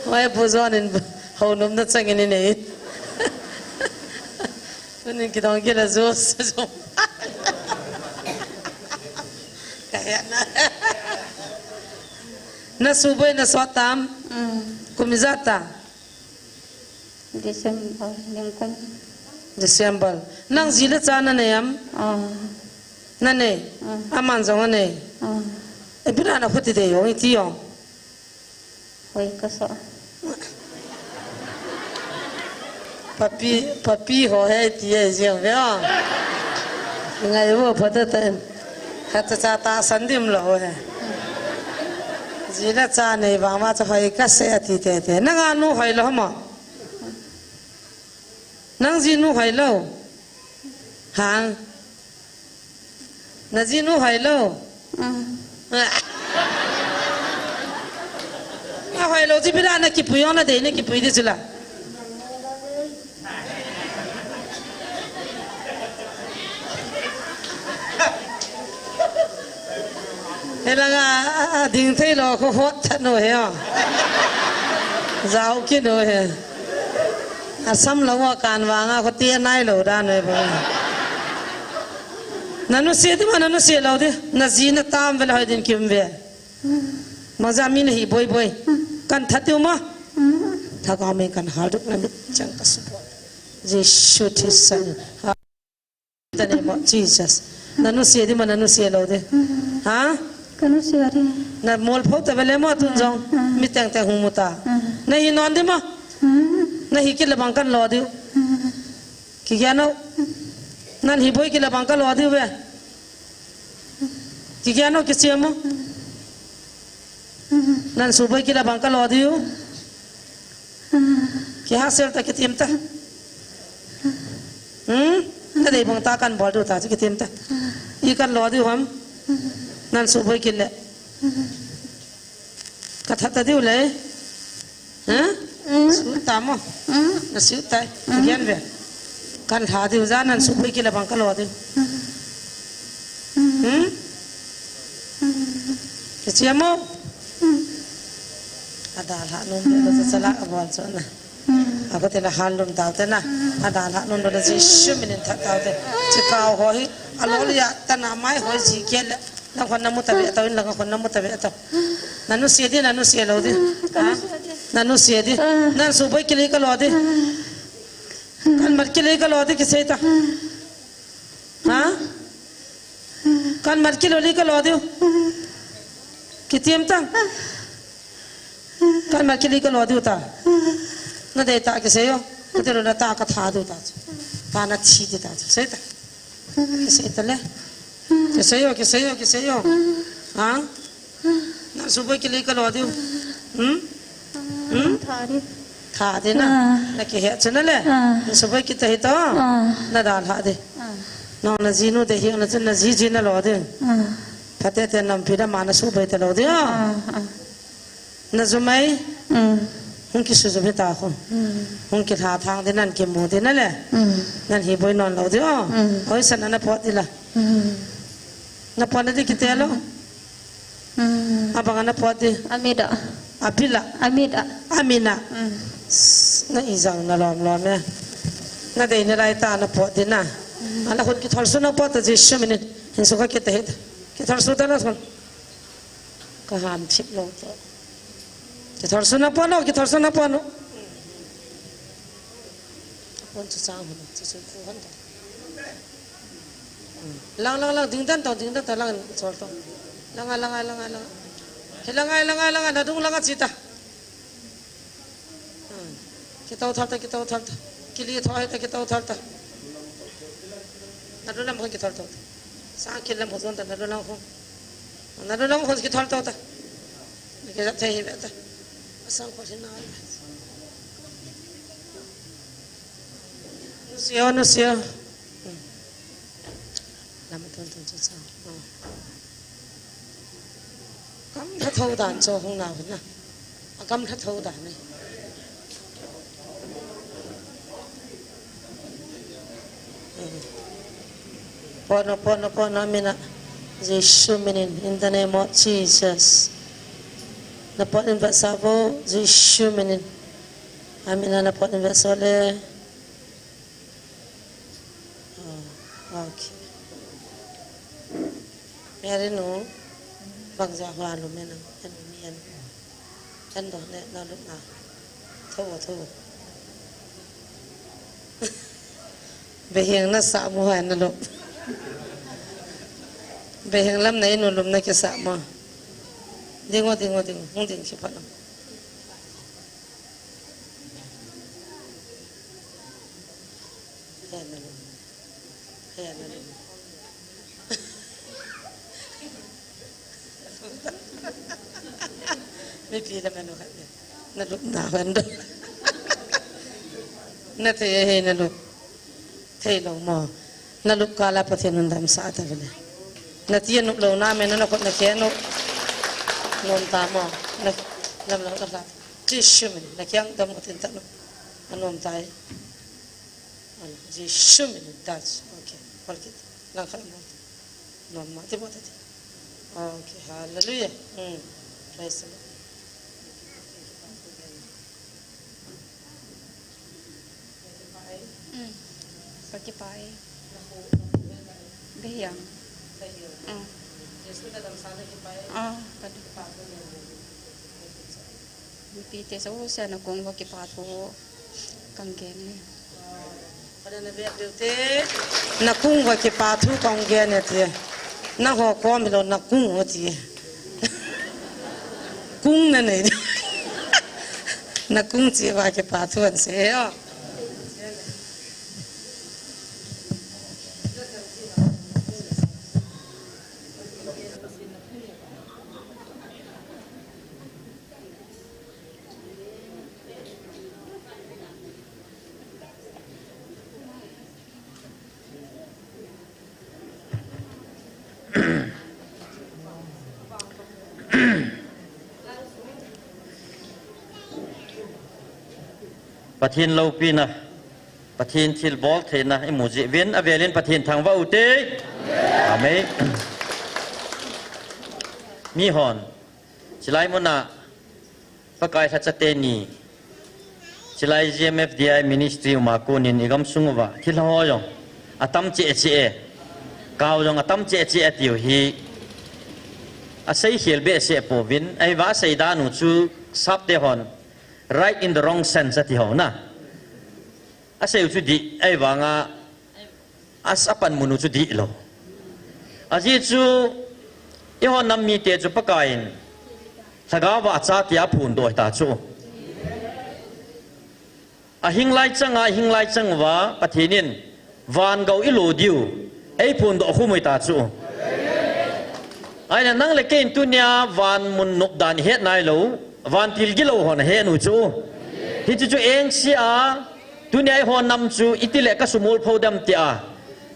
Mai pu jon in ho nom na chang in i nei. Tunin kidong kila jo sa jo. Ka he na. Na suboi na sot tam? Mm. Kum ijat ta? December, ningkum. December. Nang ji le cha na nei am? Ah. Na nei? Ah. Aman jong a nei? Ah. E, bira na khuti de jong, iti jong. Hoi ka sa. Papi, papi ho he ti e jeng ve o. Ngai vo pha ta ta. Khat cha cha tahsan dim lou he. Ji le cha nei vang ma cha hoi ka se ati tete. Nang a nu hoi lou ma. Nang ji nu hoi lou. Hang. Na ji nu hoi lou. Ah. A hoi lou ji bira na kipui jong na dei na kipui di chu la. He langa, a, a, a ding thei lou khu hot that nu he o. Jao kit nu he. A sam lou a kan vang a khu ti a nai lou dan nu he bo. Na nusia di ma, na nusia lou di. Na ji na tam ve le hoi din kim ve. Maja mi na hi boi boi. Kan that diu ma. Thagau min kan hal duk na mit chang ka su bo. Jesu Christa. In the name of Jesus. Na nusia di ma, na nusia lou di. Ha? Ka nusia di. Na mol pho ta ve le mo tun jong. Mi teng teng hung mu ta. Na hi non di ma. Na hi kit le bang kan lo diu. Kigel o. Nan hi boi kit le bang ka lo diu ve. Kigel o, kichem o. Nan suboi kit le bang ka lo diu. Kihasel ta, kitim ta. Hmm? Na dei bang ta kan bol diu ta, kitim ta. I kan lo diu ham. Nan suboi kit le. Ka that ta diu le. Ha? Mm. Sut ta mo. Mm. Na sut tai. Mm. Kigen ve. Kan lha diu ja nan suboi kit le bang ka lo diu. Mm. Hmm? Mm. Kichem o. Mm. Ada lha nom de lo sa la a bol cho na. Mm. A ko te la hal lum tau te na. Mm. Ada lha nom de lo Jesu min in that tau te. Chi kau ho hi. A lo lia ta na mai ho ji ke le. Lang khon na mu ta ve tau, in lang khon na mu ta ve tau. Na nusia di, na nusia lou di. Mm, ka nusia di. Na nusia di. Mm. Nan suboi kit le ka lo di. Mm. Kan mat kit le ka lo di kisei ta. Mm. Ha? Kan mat kilo li kalo diu. Kitiam tang. Kan mat kili kalo diu ta. Na dei ta kisei o. Kati lo na ta ka tha diu ta. Ta na thi diu ta. Sei ta. Kisei ta le. Kisei o, kisei o, kisei o. Ha? Na suboi kili kalo diu. Hmm? Hmm? Tha di. Tha di na. Ah. Na kihe chu na le. Ah. Na suboi kita hi to. Ah. Na dalha di. Ah. Nong na jinu de hi na chu na ji ji na lo di. Ah. Phate te nampi da ma na suboi ta lo di. Ah, ah. Na jumai. Mm. Hung kisu jum hi ta ko. Mm. Hung kilha thang di nan kimu di na le. Mm. Nan hi boi non lo di o. Mm. Oi san na pot di la. Mm. Na pot na di kite lo. Mm. Abang ana pot di. Amida. Apila. Amida. Amina. Mm. S-, na ijang na lom lom e. Na dei na lai ta na pot di na. Mm. Ana khun kithol su na pot ta Jesu minin. Hin su ka kita hit. Kithol su ta na sun. Ka ham thip lo to. Kithol su na pot no, kithol su na pot no. Pon chu chang hun, chu chu khu han ta. Lang, lang, lang, ding dan to, ding dan to, lang, chol to. Lang a, lang a, lang a, lang a. He lang a, lang a, lang a, na dung lang a chi ta. Hmm. Kito thal ta, kito thal ta. Kili tho hai ta, kito thal ta. Na dung lam khun kithol to. Sang kil lam khun ta, na dung lam khun. Na dung lam khun kithol to ta. Kizat thei hi ta. Sang khun hin na. Nusia, nusia. Hmm. Lam tun tun chu chang. Hmm. Kam lha tho dan cho hung nau na. A kam lha tho dan ni. Hmm. Pon o, pon o, pon o, amina. Jesu minin, in the name of Jesus. Na pon in vetsah vo, Jesu minin. Amina, na pon in vetsah le. Oh, okay. Mary nu, bang ja hua lu me na, en mi en. En do ne, na lu na. Tho, tho. Behing na sa mu hai na lu. Behing lam na inu lum na kisa ma. Dingo, dingo, dingo. Hung ding ki pa na. Hei, na lum. Hei, na lum. Mipi la menu khat ne. Na lup na hwen do. Na thei hei na lup. Thei lo mo. Na lup kala Pathen in damsah ta vele. Na ti nup lo na me na khut na ke nup. Nom ta mo. Na lam lo ta la. Jesu min. Na kiang dam ko tin ta nup. Anom tai. Jesu min in touch. Okay. Palkit. Lang khat mo. Nom ma ti mo ta ti. Okay. Hallelujah. Mm. Praise the Lord. Mm. Pakipah e. Behiang. Mm. Ah, kadu. Mipite jouse a nakong uva kipathu kangene. Nakong uva kipathu kangene ti. Nangho kom hilou nakong uva ti. Kong nanei. Nakong chi uva kipathu anse o. Pathen loupina, Pathen thilbol theina imu jeh uvin, avelin Pathen thangvah ute. Amen. Mihon, chilai muna, Pakai lhacha teni, chilai G M F D I ministry uma konin igamsung uva thilha ho jong atam cheh cheh e, kau jong atam cheh cheh e tiu hi asei khel behseh pouvin, ahivang asei dan u chu sapte hon right in the wrong sense ati ho na. Asei u chu dih, ahivanga As apan mun u chu dih lou. Ajeh chu, eiho nam mite chu Pakaiyin lhagao va acha tia aphondoh ta chu. Ahing lai changa, ahing lai chang uva, Pathen in van gou ilo diu eiphondoh khum u ta chu. Ahile nang le kei in tunia van mun nop dan ihet nailou, vantil gilou hon ahet u chu. Hiche chu engse a, tunia eiho nam chu itile kasumol pho dem tia,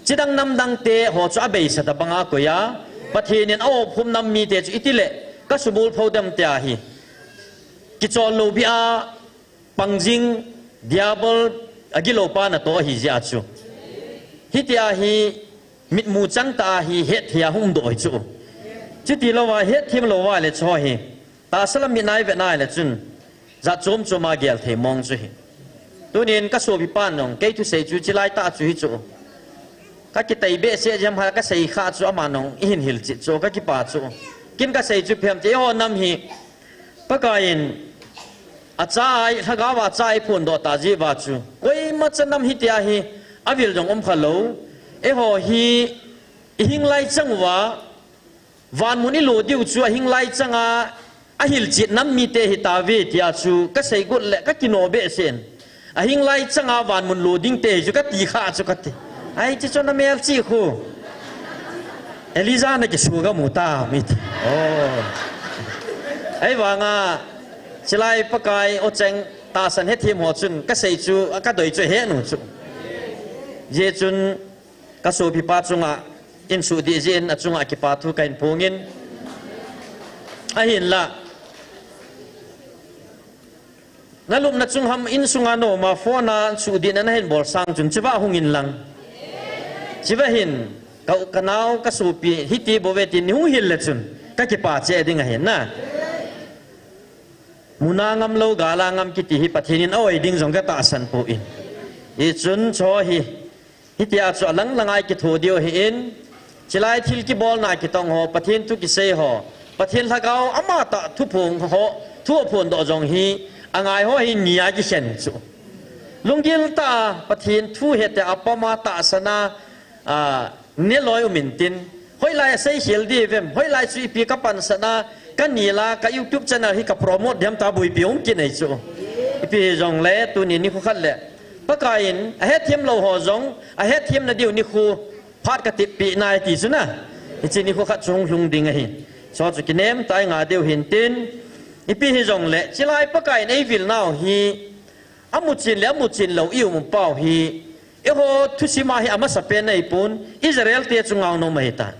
chidang nam dangte ho chu abeisa tabanga koi a, Pathen in aopkhum nam mite chu itile kasumol pho dem tia hi kichol lou bia, pangjing, diabol, agilou pa natoh ahi jeh a chu. Hitia hi mitmu changtah a hi hetthei a hung doh hi chu. Chuti louva, hetthem louva le chu hi, tahsa lam mit a ivet nale chun, jat chom chom a gel thei mong chu hi. Tunin kasopipan jong kei thusei chu chilai tah chu hi chu. Kakitei behseh jeh ham, kasei kha chu aman jong eihin hilchet chu, kakipah chu. Ken kasei chu ipi ham itile eiho nam hi Pakaiyin acha a, lhagao va acha a eiphondoh ta jeh uva chu, koimacha nam hitia hi avil jong um khalou. Eiho hi ihing lai chang uva, van mun ilo diu chu ahing lai changa ahilchet nam mite hitauve tia chu kasei got le kakino behseh in. Ahing lai changa van mun lo dingte hi chu kati kha chu kati. Ai, hiche chu namelchih khu. Elijah nakisuga mu ta mite. Oh. Ahivanga chilai Pakai ocheng tahsan hetthem ho chun kasei chu, kadoi chu ahet u chu. Hijeh chun kasopipa chunga insudih jeh in achunga kipathu kahin phongin. Ahinla, nalupna chung ham insunga naum a phone a sudihna nahin bol sang chun cheva hung inlang. Cheva hin, ka, kanao kasopi hiti bouve tin neihung hil le chun kakipa cheh ding ahi na. Muna ngam lou, gala ngam kiti hi Pathen in aoi ding jong katahsan poi. Hichun chu hi, hitia chu alang langa ikitho diu ahin, chilai thil kibolna kitong ho, Pathen thu kisei ho, Pathen lhagao amatah thuphong ho, thu aphondoh jong hi angai ho hi nia kikhen chu. Lunggil tah a Pathen thu hete a pama tahsan a, neloi um intin, hoilai asei khel diu vem, hoilai chu ipi kapansatna, kanila, ka YouTube channel hi ka promote diam ta buipi um kinei chu. Ipi hijongle tuni nikho khat le Pakaiyin ahetthem lou ho jong ahetthemna diu nikho phat katipeh nai ti chu na. Hiche nikho khat chu hung lhung ding ahi. Chu chu kinem tah a inga diu hintin, ipi hijongle chilai Pakaiyin eivil nau hi amuchen le amuchen lou ium pau hi, eiho thusim a hi amasapen ahipon, Israel te chu ngao nom ahitan.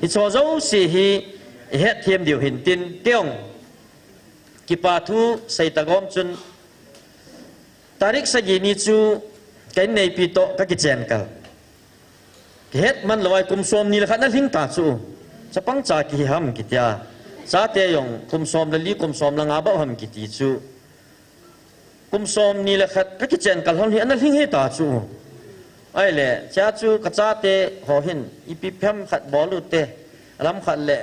Hiche jouse hi ihetthem diu hintin, kei jong kipathu seita gom chun, tarik sagi ni chu ka inneipi toh kakichen kal. Kihet man lou a kum somni le khat ana lhing ta chu. Chapang cha kihi ham kitia, chate jong kum som le li, kum som le nga bou ham kiti chu. Kum somni le khat kakichen kal hon hi ana lhing hita chu. Ahile, chea chu kachate ho hin ipi phem khat bol ute, alam khat le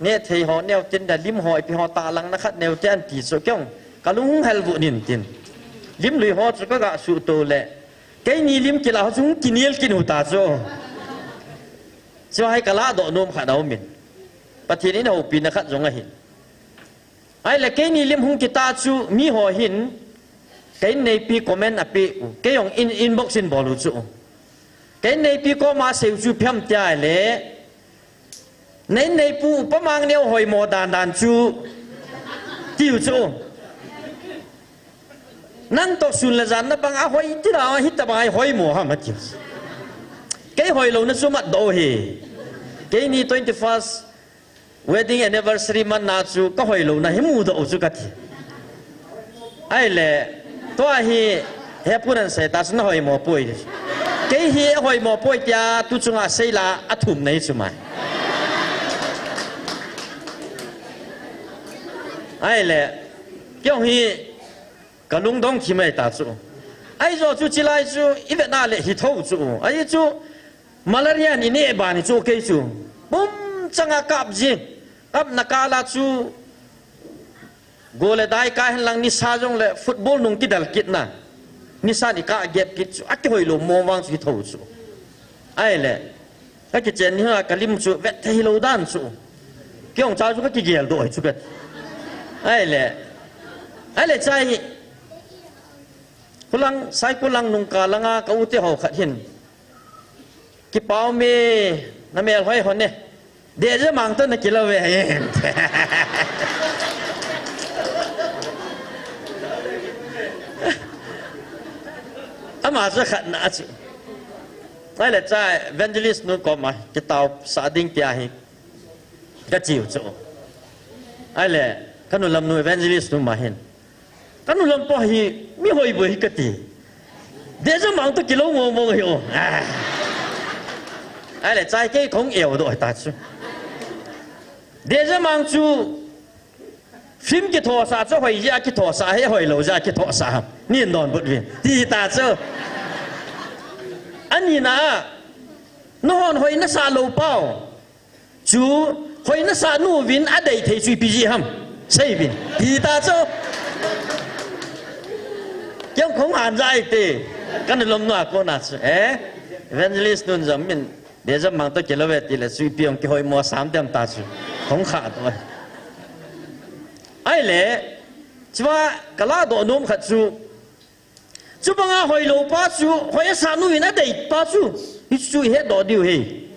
nehthei ho neo tin da, lim ho ipi ho tahlangna khat neo te anti chu, kei jong kalung hel vut intin. Lim lui ho chu kaga suhto le, keini lim kila ho chu hung kinel kit uta chu. Chu hi kaladoh nom khat aumin, Pathen in houpina khat jong ahin. Ahile keini lim hung kita chu miho hin ka inneipi comment apeh u, kei jong in, inbox in bol u chu. Ka inneipi koma asei u chu ipi ham tia ahile, na inneipu Upa Mangneo hoimo dandan chu, tiu chu. Nang toh sun le jan nabang a hoi tila, hitobang a hoimo ham atiu. Kei hoilouna chu matdoh hi. Keini twenty-first wedding anniversary manna chu kahoilouna hi mudoh u chu kati. Ahile, tua hi, hepu nan seita chu nahoimo poi. Kei hi hoimo poi tia tuchunga seila athumna hi chu mai. Ahile, kei jong hi kalungdong thim ahita chu. Ahi jo chu chilai chu ivetna le hithou chu. Ahi chu malaria in ineh ban hi chu kei chu. Pum changa kap ji. Kapna kala chu go le dai kai henlang nisa jongle football nung kidal kitna, nisa in ikah gep kit chu akihoilou mo vang chu hithou chu. Ahile, ka kichen hi a ka lim chu vet thei lou dan chu. Kei jong cha chu ka kigel doh chu vet. Ahile, ahile chai hi. Kulang, Saikul lang nungkah langa ka u te ho khat hin. Kipau me, na mel hoi hon e. Dehjamang toh na kilou ve hen. Ama chu khat na chu. Ahile cha evangelist nu koma, kitao sah ding tia hi. Ka chiu chu. Ahile, ka nu lam nu evangelist nu ma hin. Ka nu lam pa hi, mi hoi boi hi ka ti. Dehjamang toh kilou mong mong hi o. Ah. Ahile, chai kei kong eu doh ta chu. Dehjamang chu, film kithosa chu hoi jeh a kithosa, he hoi lou jeh a kithosa. Nin donbut vin. Ti ta chu. Ani na, nahon hoi na sah lou pau. Chu, hoi na sah nu vin a dei thei chu ipi jeh ham. Sei vin. Ti ta chu. Kei jong kong han jai te. Ka nu lam nu a kona chu. Eh? Evangelist nun jong min. Dehjamang toh kilou ve tile chu ipi jong kihoi mo sam dem ta chu. Kong kha doh. Ahile, chua ka ladoh nom khat chu. Chubanga hoi lou pa chu, hoi a sah nu vin a dei pa chu. Hichu i het doh diu hi.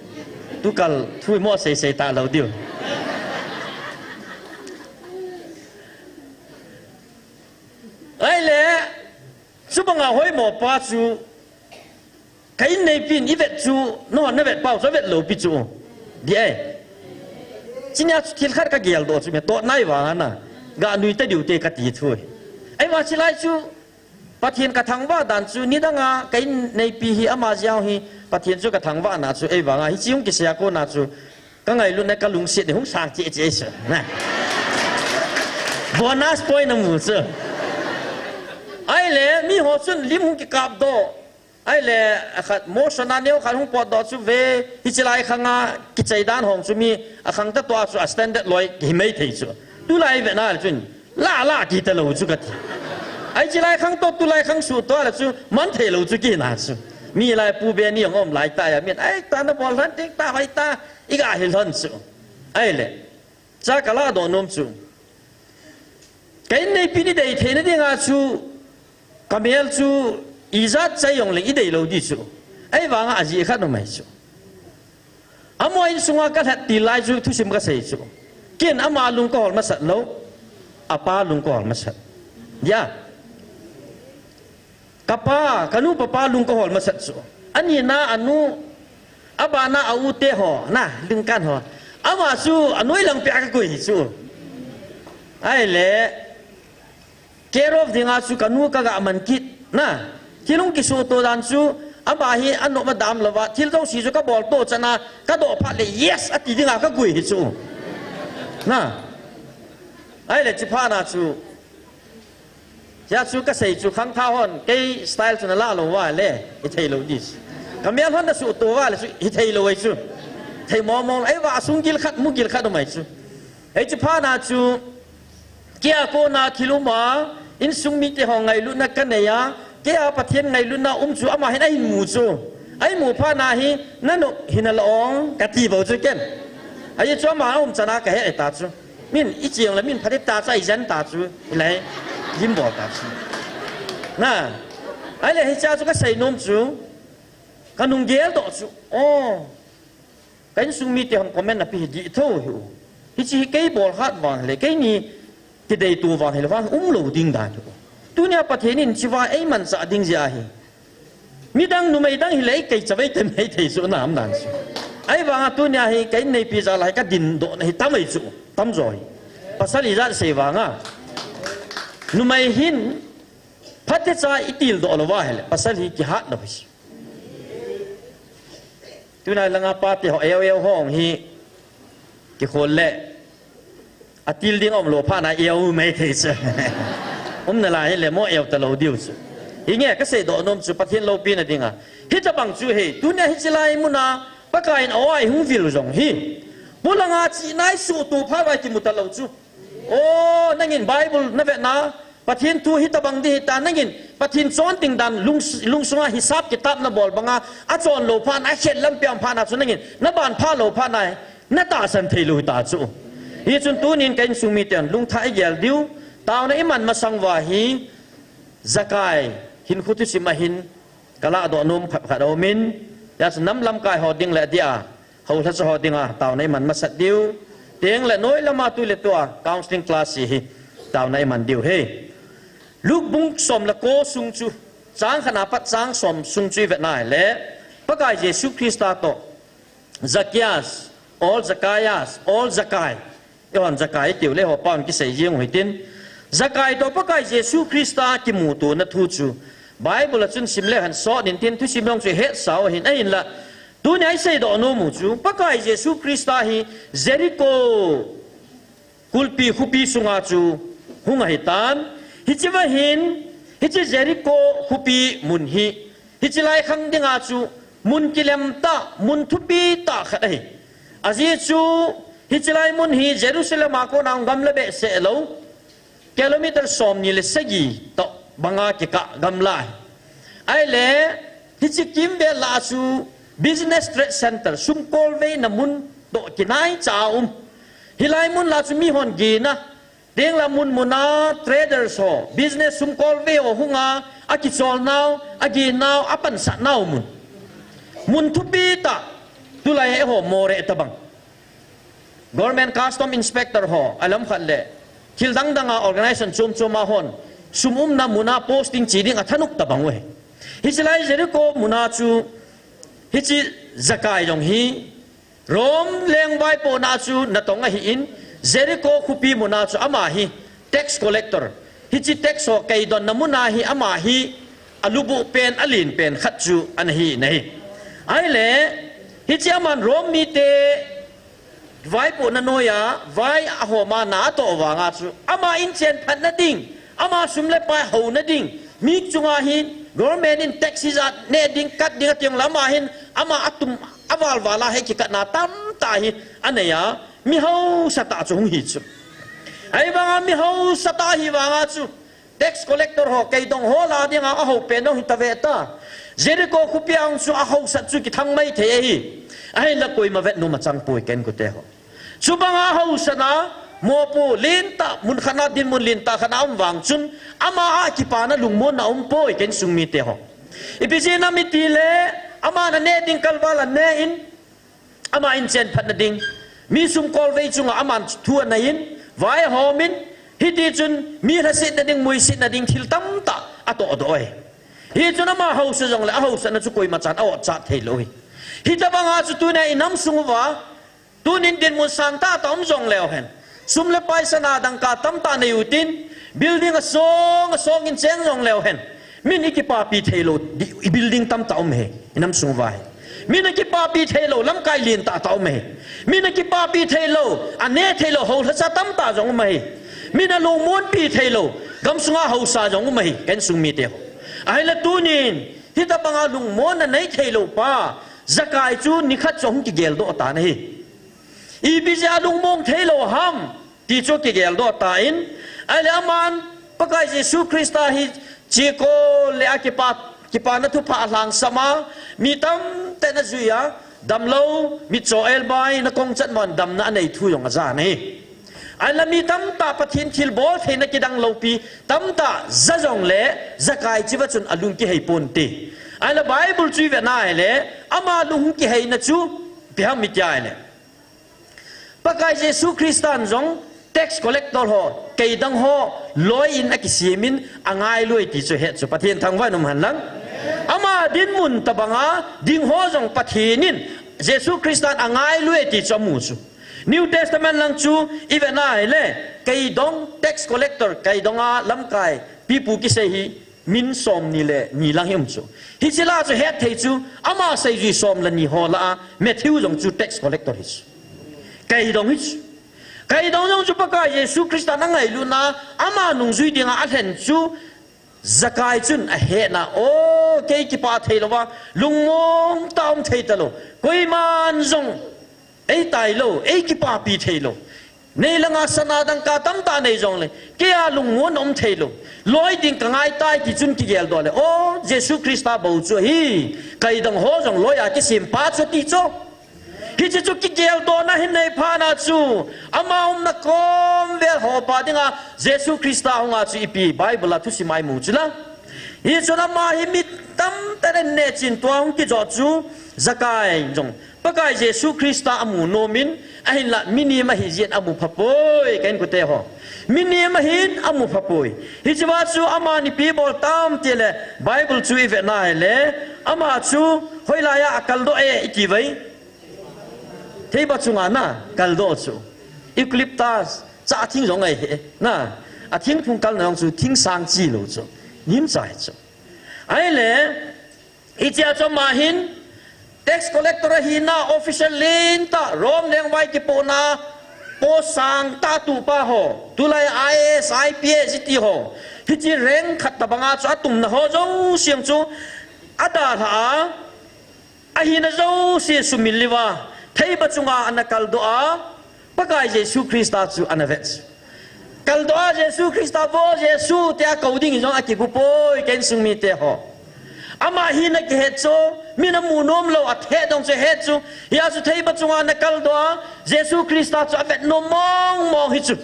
Tukal thu mo sei sei ta lou diu. Ahile, chubanga hoi mo pa chu, ka in neipin i vet chu, nahon na vet pau chu a vet lou pi chu. Di ai. Chunia chu thil khat ka gel doh chu me toh nai vang ana. Ga nui ta diu te ka ti thu. Ahivang chilai chu, Pathen ka thangvah dan chu, nidanga ka in neipi hi ama jeh a hi, Pathen chu ka thangvah na chu, ahivanga, hiche hung kisei a kona chu, ka ngailutna ka lungset hi hung sang cheh cheh chu. Na. Bonus point na mu chu. Ahile, mi ho chun lim hung kikap doh. Ahile, a khat, motion a neo khat hung potdoh chu ve, hiche lai khanga kichai dan hong chu mi, a khang ta tua chu a standard loi, kihi mai thei chu. Tulai ve na chun, la, la, kita lou chu kati. Ai hiche lai khang toh, tulai khang suh toh la chu, man thei lou chu kina chu. Mi lai Pu Benny hung um lai ta a, min, ai, ta na bol lhon ding ta, hoi ta, i ga hi lhon chu. Ahile. Cha ka ladoh nom chu. Ka in neipin i dei theina dinga chu, ka mel chu, ijat chai jong leng i dei lou di chu. Ahivanga ajeh khat um ahi chu. Amaho insunga ka lhat til lai chu, thusim ka sei chu. Ken ama lung ka hol masat lou. Apa lung ka hol masat. Ya. Ka pa, ka nu papa lung ka hol masat chu. Ani na anu, abana a u te ho, na, lungkan ho. Ama chu, anoi lang pia ka koi hi chu. Ahile, care of dinga chu ka nu ka ga man kit, na. Thil hung kisuto dan chu, ama hi ano ma dam lou va, thil jouse chu ka bol to chana, ka doh phat le, yes, ati dinga ka koi hi chu. Na. Ahile, chipha na chu. Hia chu ka sei chu khangthah hon, kei style chu na la lou va le, i thei lou di chu. Ka mel hon na suh to va le chu, i thei lou ai chu. Thei mong mong, ei va sung gil khat, mu gil khat um ai chu. Ei chu pha na chu, kei a kona thil um a, insung mite ho ngailutna ka nei a, kei a Pathen ngailutna um chu ama hin a hin mu chu. A hin mu pha na hi, na nop hin a la ong, ka ti bou chu ken. A hi chu ama a um chana ka he ta chu. Min, i cheng le min phatet ta chu, i jen ta chu, i lai, lim bol ta chu. Na, ahile hiche chu ka sei nom chu, ka nung gel doh chu, o, ka insung mite hon comment na pi hi di tho hi u. Hiche hi kei bol hat vang le, keini kidei tu vang le, vang um lou ding dan hi u. Tunia Pathen in hiche va ei manchah ding jeh ahi. Midang numei dang hile kei chavei te mai thei chu na um dan chu. Ahivanga tunia hi ka in neipi jal a hi ka din doh na hi tam ai chu, tam jo hi. Pasal ijat sei vanga. Numei hin phatecha i til doh lou va hile, pasal hi kihat lou hi. Tuna langa pate ho, eu eu ho hi, kikhol le, a til ding um lou phat na eu mai thei chu. Um na lai le mo eu ta lou diu chu. Hi nge ka sei doh nom chu Pathen loupina dinga. Hitabang chu hi, tunia hiche lai muna, Pakai in a oi hung vil jong hi. Polanga chi nai su tu phat vai kimu ta lou chu. O, nangin Bible na vet na, Pathen thu hitabang ding hita nangin, Pathen chon ding dan lung, lungsunga hisap kitab nabol banga, achon lou phat na, akhen lampi a um phat na chu nangin, naban pha lou phat na, natahsan thei lou hita chu. Hichun tunin ka insung miten lungthah igel diu, taona iman masang uva hi, Zakai hinkho thusim ahin, kalah doh nom khat khat aumin, hijeh chun nam lamkai ho ding le dia, houlhacha ho dinga, taona iman masat diu. Tengle noi lama tu le tua, counseling class hi, taona iman diu hi. Luke bung som le ko sung chu, chang khat na pat chang som sung chu ivet na hile, Pakai Jesu Christa toh, Zacchaeus, or Zacchaeus, or Zakai. Eihon Zakai itiu le ho pan kisei jing u hitin. Zakai toh Pakai Jesu Christa kimuto na thu chu Bible a chun sim le hen sot in tin thusim jong chu hetsau ahin ahinla. Tunia isei doh nom u chu Pakai Jesu Christa hi Jericho kulpi khopi sunga chu hung ahitan. Hichea hin, hiche Jericho khopi mun hi, hiche lai khang dinga chu mun kilem tah, mun thupi tah khat ahi. Ajeh chu, hiche lai mun hi Jerusalem a kona hung gamla behseh lou, kilometer somni le sagi toh banga kikah gamla ahi. Ahile, hiche kimvel lah a chu business trade center, sumkolveina mun toh kinaicha a um. Hilai mun lah a chu mihon gena, tengle mun muna traders ho, business sumkolvei ho hunga, akicholnau, agenau, apansatnau mun. Mun thupi tah, tulai eiho Moreh tabang, Government Custom Inspector ho, alam khat le, thil dang danga organization chom choma hon, sum umna muna posting che ding athanop tabang u ahi. Hiche lai Jericho muna chu, hiche Zakai jong hi, Rome leng vaipohna chu natong ahin, Jericho khopi muna chu ama hi tax collector. Hiche tax ho kaidonna muna hi ama hi alubuh pen, alen pen khat chu ana hi nahi. Ahile, hiche aman Rome mite vaipohna noiya, vai ahoma na atoh vanga chu, ama inchen phatna ding, ama sum le pai houna ding, mi chunga hi government in tax hijat neh ding, kat ding ati jongle ama hin, ama atum, aval vala hi kikatna tamtah hi aneiya, mi hausa tah chu hung hi chu. Ahivanga mi hausa tah hi vanga chu, tax collector ho, kaidong ho lah dinga ahao pen jong hitave ta. Jericho khopia hung chu ahausat chu kithang maithei ahi. Ahinla koima vet nom achang poi ken kote ho. Chubanga hausatna, mopo lentah, mun khatna dinmun lentah khatna um vang chun, ama a kipana lungmonna um poi ken sung mite ho. Ipi jeh ham itile, aman aneh ding kalval anein, ama inchen phatna ding, mi sumkolvei chunga aman thu aneiyin, vai ahomin, hitichun mi lhasetna ding, muisetna ding thil tamtah atohdoh e. Hichun ama hausa jongle ahausatna chu koimachan a-otchat theilou hi. Hitobanga chu tunia inam sung uva, tunin dinmun sangtah tah um jongleu hen, sum le pai sana dangka tamtah nei utin, building asong asongin cheng jongleu hen, min ikipapi theilou di, i building tamtah um ahi, inam sung uva hi. Min akipapi theilou lamkai lentah tah um ahi. Min akipapi theilou, aneh theilou houlhacha tamtah jong um ahi. Min alungmonpi theilou gamsunga hausa jong um ahi, ken sung mite ho. Ahinla tunin hitobanga lungmonna nei theilou pa Zakai chu nikhat chu ahung kigeldoh tan ahi. Ipi jeh a lungmong theilou ham ti chu kigeldoh tan, ahile aman Pakai Jesu Christa hi cheko le akipa, kipana thupha alhangsam a, mi tamtah in ajui a, damlou mitcho elbai na kongchat man damna anei thu jong ajan ahi. Ahinla mi tamtah Pathen thilbol theina kidang loupi tamtah ja jongle Zakai cheuva chun alung kihei ponte. Ahinla Bible chu ivet na hile, ama lung kiheina chu ipi ham itia hile, Pakai Jesu Christan jong tax collector ho, kaidong ho loiyin akisemin angailu e ti chu het chu Pathen thangvah in um hen lang. Ama dinmun tobanga ding ho jong Pathen in Jesu Christan angailu e ti chu amu chu. New Testament lang chu ivet na hile, kaidong, tax collector, kaidonga lamkai pipu kisei hi min somni le ni lang hi um chu. Hiche lah chu hetthei chu, ama seijui som le ni ho lah a Matthew jong chu tax collector hi chu. Kaidong hi chu. Kaidong jong chu Pakai Jesu Christan angailutna, ama nungjui dinga alhen chu Zakai chun ahetna, o, kei kipah theilouva, lungmong tah um thei talou, koiman jong eitailou, eikipapi theilou, Nei langa sana dangka tamtah nei jongle, kei a lungmon um thei lou. Loi ding ka ngai tai ti chun kigeldoh le, o, Jesu Christa bou chu ahi, kaidang ho jong loi a kisempa chu ti chu. Hiche chu kigeldohna hin nei phat na chu, ama umna kom vel ho pa dinga Jesu Christa hunga chu ipi Bible a thusim a imu chu la. Hichun ama hi mi tamtah in aneh chin tua hung kijot chu Zakai jong Pakai Jesu Christa amu nom in, ahinla minim ahi jeh in amu phapoi, ka inkote ho. Minim ahin amu phapoi. Hichea chu aman ipi bol tam tile, Bible chu ivet na hile, ama chu hoilaiya akaldoh e iti uve. Theiba chunga ana kaldoh chu. Eucalyptus, cha thing jong ahi e. Na, athingphung kalna jong chu thing sang chi lou chu. Nim chai chu. Ahile, hichea chu ama hin, tax collector ahina, officer lentah, Rome lengvai kipohna, post sangtah tupa ho. Tulai I A S, I P S iti ho. Hiche rank khat tobanga chu atumna ho jouse chu, adalha a, ahina jouse sumil uva, theiba chunga ana kaldoh a, Pakai Jesu Christa chu ana vet chu. Kaldoh a Jesu Christa, vo Jesu, tia kou ding jong akibu poi, ka insung mite ho. Ama hina kihet chu, min amu nom lou, ahet dong chu ahet chu, hia chu theiba chunga ana kaldoh a, Jesu Christa chu avet nom mong mong hi chu.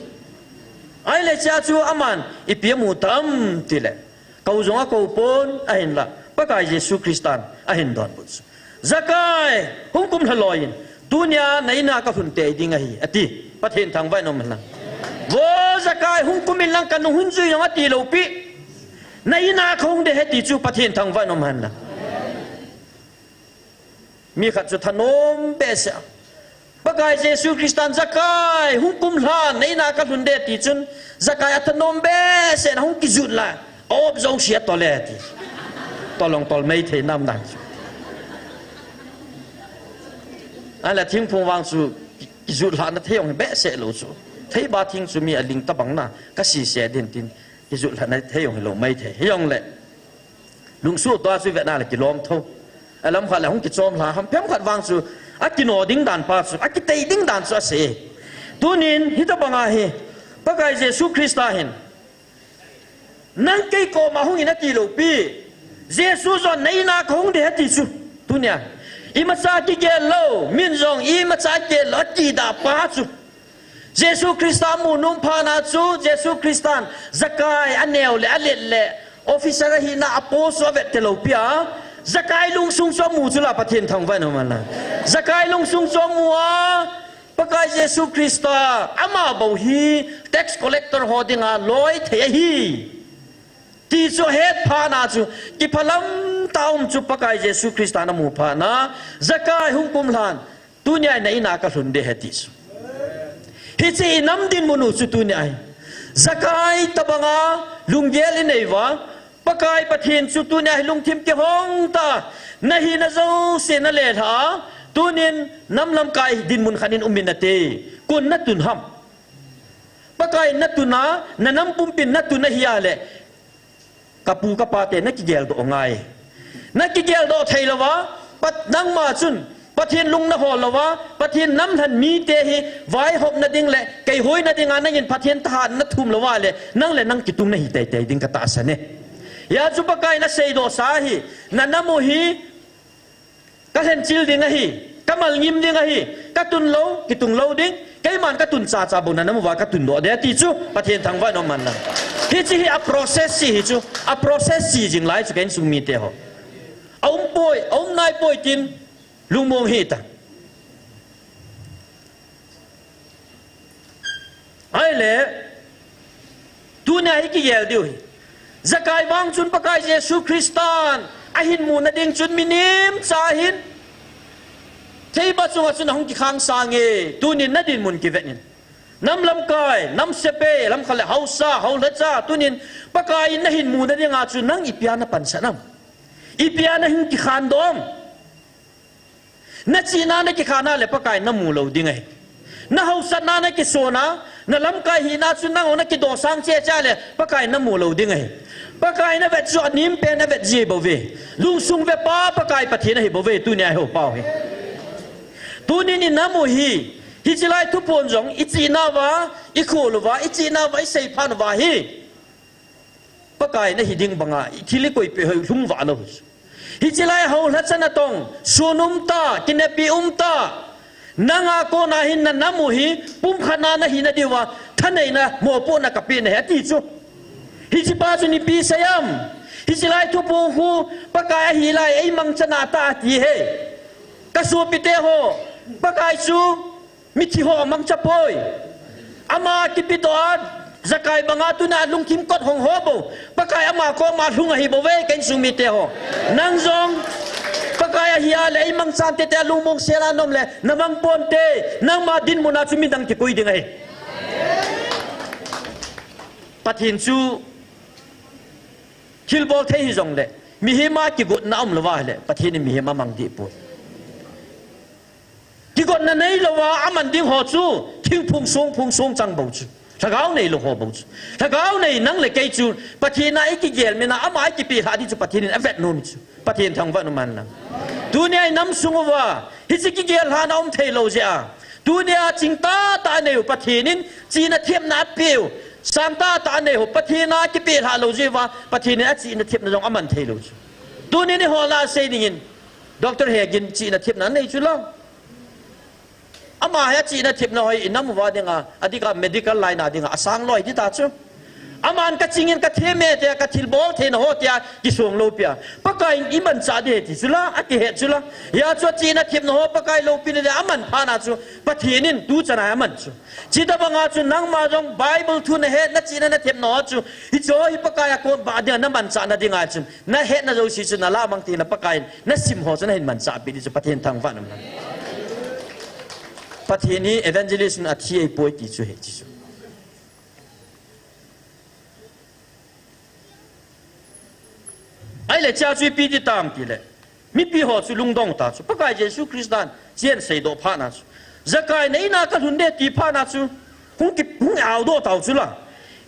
Ahile hichea chu aman ipi amu tam tile, kou jong akou pon, ahinla Pakai Jesu Christan ahin donbut chu. Zakai, hung kum lha loi in, tunia na ina kalhun tei ding ahi, ati. Pathen thangvah in um hen lang. Vo Zakai, hung kum in lang, kanung hung jui jong ati lou pi. Na ina kahung ding ahi ti chu Pathen thangvah in um hen lang. Mi khat chu thanom behseh a, Pakai Jesu Christan, Zakai, hung kum lhan, na ina kalhun ding ti chun, Zakai athanom behseh in ahung kijut lhan, a-op jouse atol e ti. Tolong tol mei thei nam dan chu. Ahile thingphung vang chu kijut lhahna thei jong hi behseh lou chu. Theiba thing chu mi aling tobang na, kasise ding tin, kijut lhahna thei jong hilou mei thei. Hijongle, lungsuh tua chu vetna le kilom tho. Alam khat le hung kichom lha, ham phem khat vang chu, akino ding dan pa chu, akitei ding dan chu asei. Tunin, hitobanga hi, Pakai Jesu Christa hin, nang kei koma hung in ati lou pi. Jesu jong na ina kahung ding ahi ti chu. Tunia, imacha kigel lou, min jong imacha kigel lou, akidah pa chu. Jesu Christa amu nom phat na chu, Jesu Christan Zakai aneo le, alet le, officer ahina a post chu avet te lou pi a. Zakai lungsung chu amu chu la, Pathen thangvah in um hen lang. Zakai lungsung chu amu a, Pakai Jesu Christa, ama bou hi tax collector ho dinga loi thei ahi, ti chu ahet phat na chu, kiphalam tah um chu Pakai Jesu Christan amu phat na, Zakai hung kum lhan, tunia na ina kalhun ding ahi ti chu. Hiche inam dinmun u chu tunia hi, Zakai tobanga lunggel inei uva, Pakai Pathen chu tunia hi lungthim kihong tah a, na hina jouse nale lha a, tunin nam lamkai dinmun khat in um in nate, kon natun ham? Pakai natun a, na nam pumpin natun ahile, kapu kapa te, na kigeldoh ngai. Na kigeldoh thei louva, Pat-, nangma chun Pathen lung nahol louva, Pathen namlhen mite hi vaihopna ding le keihoina dinga nangin Pathen thahat nathum louva le, nang le nang kitung nahi teitei ding katahsan e. Hia chu Pakaiyin aseidoh sa hi, na nam u hi kalhenchil ding ahi, kamalngim ding ahi, katun lou, kitung lou ding, keiman katun chacha bou na nam uva katundoh ding ati chu, Pathen thangvah in um hen lang. Hiche hi a process hi chu, a process jing lai chu ka insung mite ho. Aum poi, aum nai poi tin, lungmong hih tan. Ahile, tunia hi kigel diu hi. Zakai vang chun Pakai Jesu Christan ahin muna ding chun minim cha hin, theiba chunga chun ahung kikhang sang e, tunin na dinmun kivet in. Nam lamkai, nam sepai, lamkhat le haosa, haolhacha, tunin Pakaiyin nahin muna dinga chu nang ipia napansat nam? Ipia nahung kikhandoh am? Nachihna nakikhan a le Pakai namu lou ding ahi. Nahaosatna nakison a, na lamkai hina chu nang u nakidoh sang cheh cheh a le Pakai namu lou ding ahi. Pakai navet chu anem pen avet ji bou ve. Lungsung vepa Pakai Pathen ahi bou ve, tunia hi ho pau hi. Tunin i nam u hi, Hiche lai thuphon jong i chihna uva, i khol uva, i chihna uva, i seiphat uva hi Pakai na hi ding banga, i thil i koipeh hoi lhung vah lou. Hiche lai ho lhacha natong, sun um ta, kinepi um ta. Nanga kona hin na nam u hi, pumkhat na na hina diuva, thaneina, mopohna kapeh nahi ati chu. Hiche pa chu nipi seiyam. Hiche lai thuphon khu, Pakai ahi lai, ei mangcha na ta ati hi. Ka sopite ho, Pakai chu, mithi ho amangcha poi. Ama kipedoh a, Zakai banga tuna lungthim kot hong ho bou. Pakai ama koma lhung ahi bouve, ka insung mite ho. Nang jong, Pakai ahi a le, ei mangchan tete a lungmong sela nom le, na mang ponte, nangma dinmun a chu midang kikoi ding ahi. Pathen chu, thilbol thei hijongle, mihem a kigotna umlouva ahile, Pathen in mihem amang deh poi. Kigotna neilouva, aman ding ho chu, thingphung songphung song chang bou chu. Lhagao neilou ho bou chu. Lhagao nei nang le kei chu, Pathen a i kigel mina, ama i kipelhah ding chu, Pathen in avet nom chu. Pathen thangvah in um hen lang. Tunia i nam sung uva, hiche kigel lhahna um theilou jeh a. Tunia ching tahtah anei u Pathen in, chihna thepna apeh u. Sang tahtah anei u, Pathen a kipelhah lou jeh uva, Pathen in achihna thepna jong aman theilou chu. Tunin eiho lah a sei dingin, Doctor Hegin chihna thepna anei chu la. Ama hi achihna thepna hoi, i nam uva dinga, adiga medical line a dinga, asang loi ding ta chu. Aman ka chingin ka them e tia, ka thilbol theina ho tia, kisong lou pia. Pakai in i manchah ding ahi ti chu la, akihet chu la. Hia chu achihna thepna ho, Pakai loupina dia aman phat na chu, Pathen in tuchan a aman chu. Chuti banga chu nangma jong Bible thu na het, na chihna na thepna ho chu, hiche hi Pakai a kon ba dinga na manchah na dinga chu. Na hetna jouse chu na lah mang teng le Pakai in na sim ho chu na hin manchah pi ding chu Pathen thangvah in um hen. Pathen hi evangelist in athi ahipoi ti chu hiche chu. Ahile hichea chu ipi ti tam tile. Mipi ho chu lungdong ta chu. Pakai Jesu Christan hiche aseidoh phat na chu. Zakai na in a ka lhun ding ti phat na chu. Hung ki, hung aodoh tau chu la.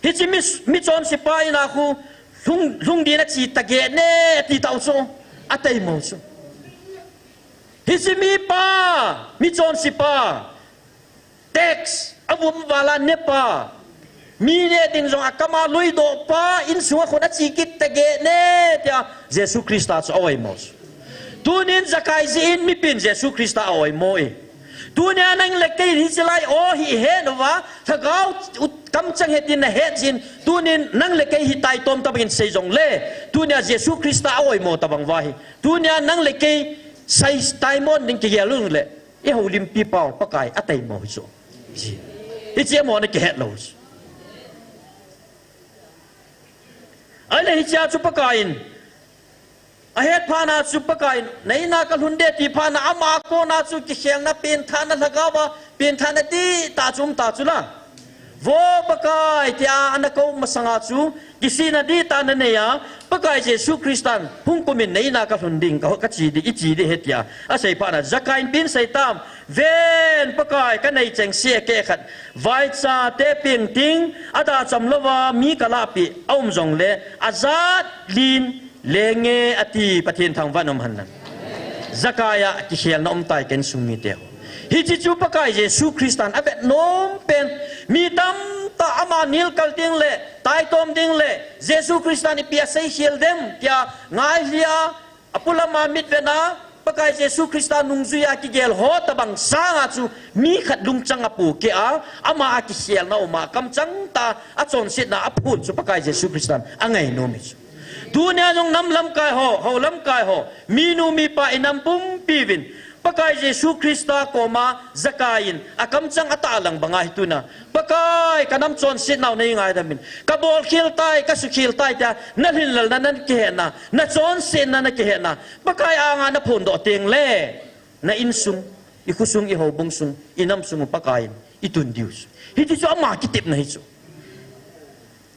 Hiche mi, michonsepa in a khu lhung, lhung ding ache ta geh ne ti tau chu. Ataimo chu. Hiche mipa, michonsepa, tax, avum vala nepa, mi neh ding jong akam a luidoh pa, insung a khun ache kit ta geh ne, tia Jesu Christa chu a-oimo chu. Tunin Zakai jeh in mipin Jesu Christa a-oimo e. Tunia nang le kei hiche lai o hi ihet uva, lhagao ut kamchang het in nahet jin, tunin nang le kei hi taitom tabang in sei jongle, tunia Jesu Christa a-oimo tabang uva hi. Tunia nang le kei sei taimon ding kigel u le, i houlimpi pau Pakai ataimo hi chu. Hiche amona kihet lou chu. Ahile hichea chu Pakai in ahet phat na chu Pakai in, na in a ka lhun ding ti phat na ama kona chu kikhelna, penthahna, lhagao a penthahna dihtah chu um ta chu la. Vo Pakai, tia ana kou masanga chu, kisihna dihtah ana nei a, Pakai Jesu Christan, hung kum in na in a ka lhun ding, ka, ka che ding, i che ding ahi tia asei phat na, Zakai in ipi asei tam, ven Pakai, ka nei chengse akeh khat, vaicha te peng ting, adacham louva mi ka lahpeh a um jongle, ajat lin lenge ati, Pathen thangvah in um hen lang. Zakai a kikhelna um tai, ka insung mite ho. Hiche chu Pakai Jesu Christan avet nom pen, mi tamtah ama nilkal ding le, taitom ding le, Jesu Christan ipi asei khel dem, tia ngailhia, apulama mitvetna, Pakai Jesu Christa nungjui a kigel ho tabang sanga chu, mi khat lungchang apohkeh a, ama a kikhelna um a, kamchang tah a chonsetna aphon chu Pakai Jesu Christan angainom e chu. Tunia jong nam lamkai ho, hou lamkai ho, minu mipa, i nam pumpi uvin, Pakai Jesu Christa koma Zakai in akamchang atahlang banga hi tuna, Pakai, ka nam chonsetnau nei ngaidam in, ka bolkhel tai, ka sukhel tai tia na lhinlelna, na kihetna, na chonsetna, na kihetna, Pakai anga na phondoh teng le, na insung, i khosung, i houbung sung, i nam sung u Pakai in i tun diu chu. Hiche chu ama kitepna hi chu.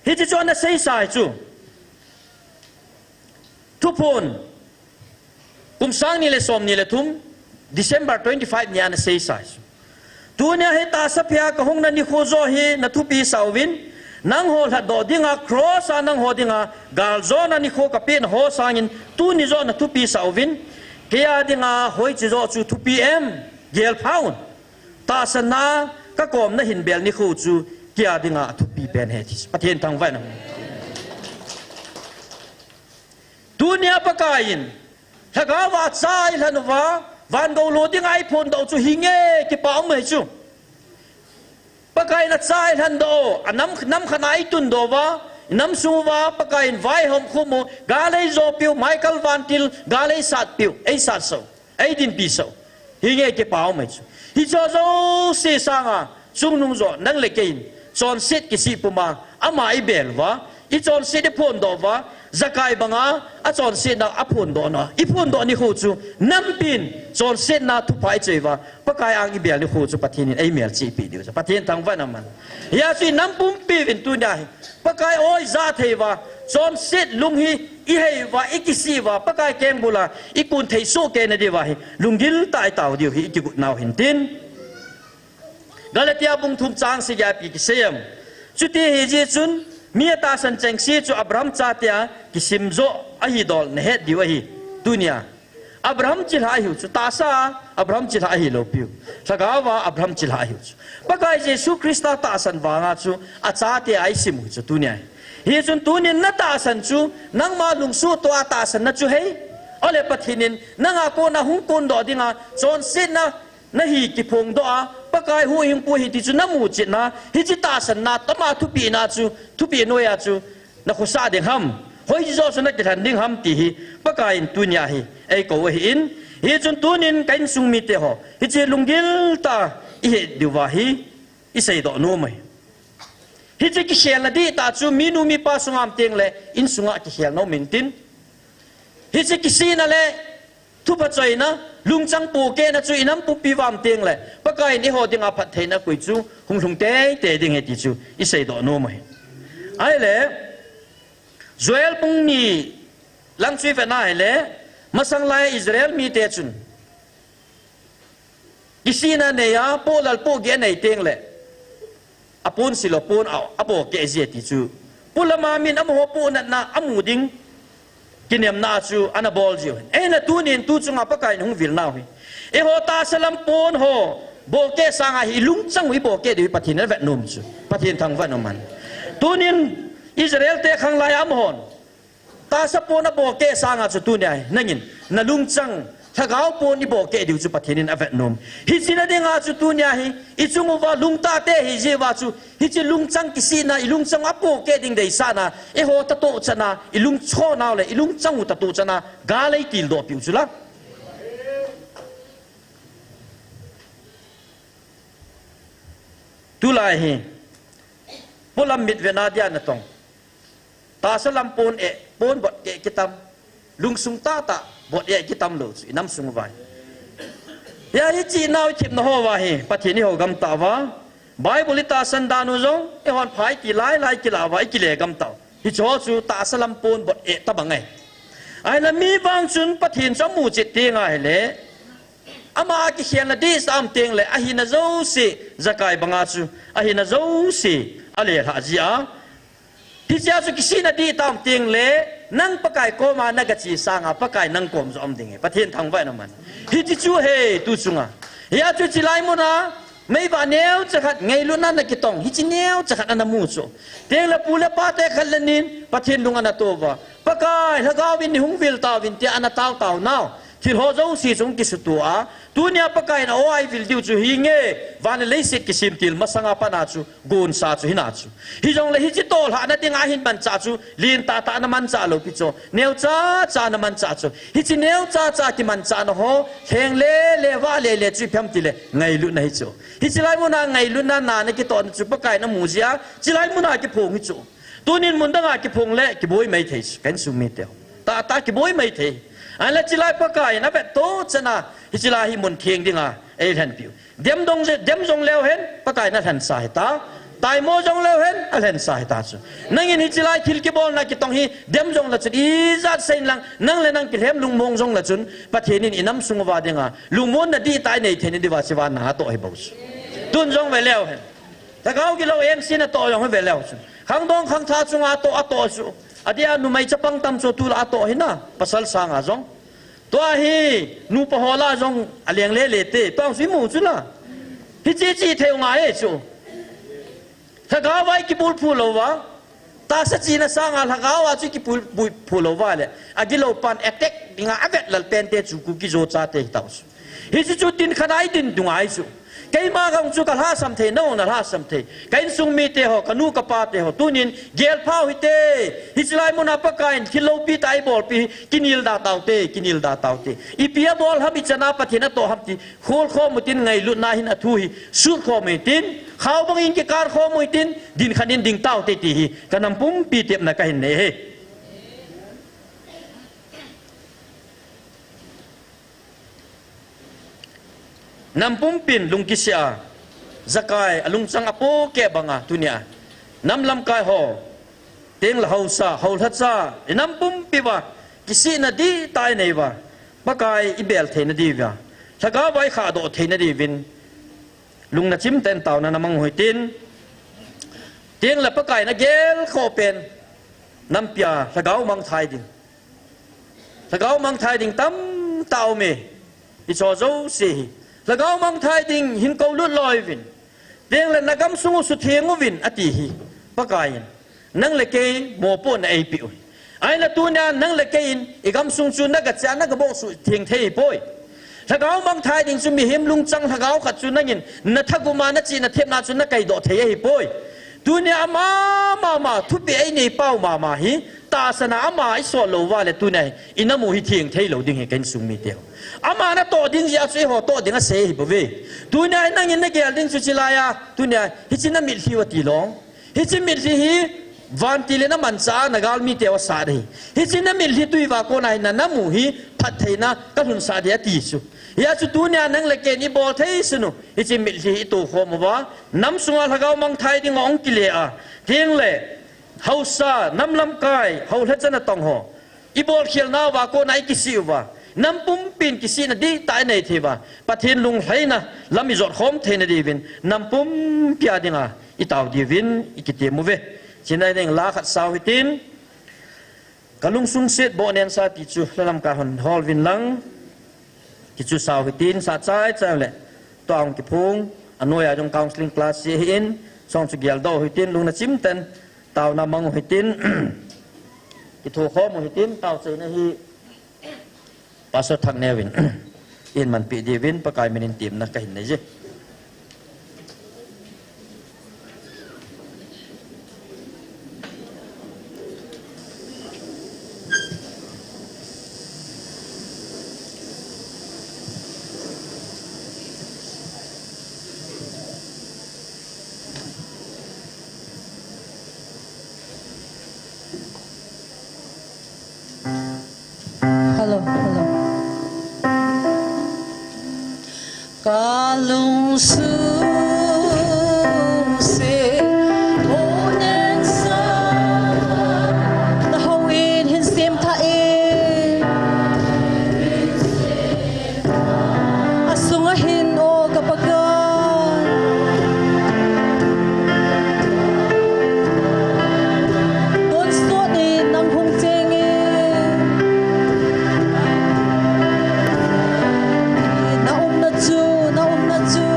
Hiche chu ana seisa hi chu. Thuphon, kum sang ni le som ni le thum, December twenty-five ni ana seisa hi chu. Tunia hi tahsa phei a ka hungna nikho joh hi na thupi sah uvin, nangho lhatdoh dinga cross a nangho dinga galjona nikho ka pehna ho sangin tuni joh na thupi sah uvin, kei a dinga hoiche joh chu thupi em, gel pha un. tahsanna kakomna hin bel nikho chu kei a dinga athupi pen ahi ti chu Pathen thangvah in um. Tunia Pakai in lhagao a cha eilhen uva, van gou lo dinga eiphondoh u chu hinge kipa um ahi chu. Pakai in acha eilhendoh u, anam, nam khat a eitundoh uva, inam sung uva Pakai in vaihom khum u, gal eijopiu, Michael vantil gal eisatpiu, eisatsoh, eidinpisoh. Hinge kipa um ahi chu. Hicheho jouse sanga chungnung jo nang le kei in chonset kisih puma ama ibel uva, ichonset iphondoh uva, Zakai banga achonsetna aphondohna, iphondoh nikho chu nampin chonsetna thupha ichoi uva, Pakai ang ibel nikho chu Pathen in eimelchihpeh diu chu Pathen thangvah in um. Hijeh chun inam pumpi uvin tunia hi Pakai o ija thei uva, chonset lung hi ihei uva, ikisih uva, Pakai kengbul a ikun thei sohkei na diuva hi lunggil tah a itao diu hi ikigot nau hintin. Galatia bung thum chang sagi a ipi kisei em? Chuti ahijeh chun mi atahsan chengse chu Abraham chate a kisim joh ahidol nahet diu ahi. Tunia Abraham chilhah ahiu chu, tahsa a Abraham chilhah ahilou piu, lhagao a Abraham chilhah ahiu chu. Pakai Jesu Christa tahsan vanga chu achate a isim u chu tunia hi. Hichun tunin natahsan chu nangma lungsuhtoh a tahsanna chu hei, ahile Pathen in nanga kona hung kondoh dinga chonsetna nahi kiphongdoh a, Pakai huhhingpu ahi ti chu namuchetna, hiche tahsanna tama thupina chu, thupeh noiya chu nakhosah ding ham, hoiche joh chu nakilhen ding ham ti hi Pakai in tunia hi eikou ahin. Hichun tunin ka insung miteho, hiche lunggil tah a ihet diuva hi iseidoh nom ahi. Hiche kikhelna dihtah chu minu mipa sunga um tengle insunga kikhel nom intin. Hiche kisihna le thupha choina, lungchang pohkehna chu inam pumpi uva um tengle Pakai in eiho dinga phattheina koi chu hung lhung teitei ding ahi ti chu iseidoh nom ahi. Ahile Joel bung ni lang chu ivet na hile, masang lai Israel mite chun kisihna neiya, pohlal pohgih anei tengle apon silou pon a, abohkeh ji ti chu, polama min amaho pohnatna amu ding kinemna a chu ana bol jiu ahin. Ahinla tunin tu chunga Pakai in hung vil nau hi, eiho tahsa lam pon ho bohkeh sanga hi ilungchang u ibohkeh diu hi Pathen in avet nom chu Pathen thangvah in um. Tunin Israel te khanglai a amahon tahsa pon abohkeh sanga chu tunia hi nangin nalungchang lhagao pon ibohkeh diu chu Pathen in avet nom. Hiche na dinga chu tunia hi ichung uva lungtah te hijeh uva chu hiche lungchang kisihna, ilungchang abohkeh ding deisahna, eiho tatoh chana ilungchonau le ilungchang u tatoh chana gal eitildoh piu chu la. Tulai hi polam mitvetna dia natong, tahsa lam pon eh, pon bot eh kitam, lungsung tahtah bot eh kitam lou chu inam sung uva hi. Hia hiche nau ithepna ho uva hi Pathen in eiho gamtah uva, Bible itahsan dan u jong eihon pha iti lailai kilah uva ikile gamtah u, hicheho chu tahsa lam pon bot eh tobang ahi. Ahinla mi vang chun Pathen chu amuchet tenga hile ama a kikhelna dihtah a um tengle ahina jouse, Zakai banga chu ahina jouse alelhah jia, hichea chu kisihna dihtah a um tengle nang Pakai koma nagache sanga Pakai nang kom joh aum ding ahi, Pathen thangvah in um. Hiche chu hi tu chunga, hia chu hiche lai muna meivah neocha khat ngailutna nakitong, hiche neocha khat ana mu chu, tengle pu le pate khat le nin Pathen lung ana to uva, Pakai, lhagao in neihung vil tauvin tia ana tao tao nau, thil ho jouse chu hung kisuto a, tunia Pakai in a-o a eivil diu chu hinge, van le leiset kisemtil masanga pat a chu gonsa chu hina chu. Hijongle hiche tohlhahna dinga ahin manchah chu lentah tah ana manchah lou pi chu, neocha cha ana manchah chu, hiche neocha cha kimanchahna ho lheng lele, vah lele chu ipi ham tile ngailutna hi chu. Hiche lai muna ngailutna na nakitohna chu Pakai in amu jia, hiche lai muna kiphong hi chu. Tunin mun danga kiphong le kiboi maithei chu, ka insung mite, tahtah kiboi maithei. Ahinla hiche lai Pakai in avettoh chana hiche lai hi mun theng dinga eilhenpiu, dem dong, dem jong leu hen Pakai in alhensa hita, taimo jong leu hen alhensa hita chu. Nangin hiche lai thil kibolna kitong hi dem jongle chun ijat seiyin lang, nang le nang kilhem lungmong jongle chun Pathen in inam sung uva dinga lungmonna dihtah inei theina diuva hiche vana atoh hi bou chu. Tun jong ve leu hen, lhagao gilou engse natoh jong hi ve leu chun, khangdong khangthah chunga atoh, atoh chu. Adeh a numei chapang tam chu tulai atoh hina, pasal sanga jong. Tua hi nupa ho lah jong aleng lele te, tua chu imu chu la. Hiche chi thei u ngai e chu. Lhagao a i kibulphu lou va. Tahsa china sanga lhagao a chu i kibulphu lou va le. Agilou pan attack dinga avet lal pen te chu Kuki Zo chate hi tau chu. Hichu chu tin khat a i din tu ngai chu. Keima gang chu ka lhasam thei, nang na lhasam thei. Ka insung mite ho, ka nu ka pate ho. Tunin gel phau hite. Hiche lai muna Pakaiyin thil loupi tah i bolpi, kinel da taute, kinel da taute. Ipi abol ham, ichana Pathen atoh ham ti. Khol khom u tin, ngailutna hin athu hi sut khom u tin, khao bangin kikar khom u tin, din khat in ding taute ti hi ka nam pumpi tepna ka hin nei e. Nam pumpin lungkisih a, jakai a lungchang a pohkeh banga tunia nam lamkai ho, tengle haosa, haolhacha, i nam pumpi uva kisihna dihtah i nei uva, Pakai i bel theina diuva, lhagao a i khahdoh theina diuvin, lungna chimtah in taona na mang u hitin, tengle Pakaiyin agel khoh pen, nampi a lhagao mangthai ding, lhagao mangthai ding tamtah aume. Hicho jouse hi lhagao mangthai ding hin koulut loi uvin, tengle na gamsung u sutheng uvin ati hi Pakaiyin. Nang le kei mopohna eipeh u hi. Ahinla tunia nang le kei in i gamsung chu na gache a na gaboh sutheng thei poi. Lhagao mangthai ding chu mihem lungchang lhagao khat chu nangin na thagum a na chihna thepna chu na kaidoh thei ahipoi. Tunia ama mama thupeh a i nei pau mama hi, tahsan a ama i sol lou uva le tunia hi i nam u hi theng thei lou ding hi ka insung mite ho. Ama na toh ding jeh a chu eiho toh ding asei ahi bouve. Tunia hi nangin na gel ding chu hiche lai a, tunia hiche na mitlhi u ati lou. Hiche mitlhi hi vantil in amanchah a na galmite u asat ahi. Hiche na mitlhi tui uva kona hi na nam u hi phattheina ka lhunsah ding ati chu. Hia chu tunia nang le kei in i bol thei sun u, hiche mitlhi hi i tokhom uva, nam sunga lhagao mangthai ding u ahung kile a, tengle haosa, nam lamkai, haolhacha natong ho, i bolkhel nauva kona i kisih uva, nam pumpin kisihna dihtah i nei thei uva, Pathen lunglhaina lam i jot khom theina diuvin, nam pumpi a dinga i tao diuvin i kitem uve. China ding la khat sao hitin, ka lungsung set boh nensa ti chu la lamkai hon hol uvin lang, ti chu sao hitin, sa chai chai le, tua hung kiphong, anoi a jong counseling class se ahin, chong chu geldoh u hitin, lungna chimtah in taona mang u hitin, kithokhom u hitin, taochaina hi Pastor Thakneo in eihin manpeh diuvin Pakai minin temna ka hin nei e. Hello, hello. Ka lungsung se, o neng sa, na houin hin semtha e. A sunga hin o ka Pakai, tonsot in nang hung cheng e. Na umna chu, na umna chu.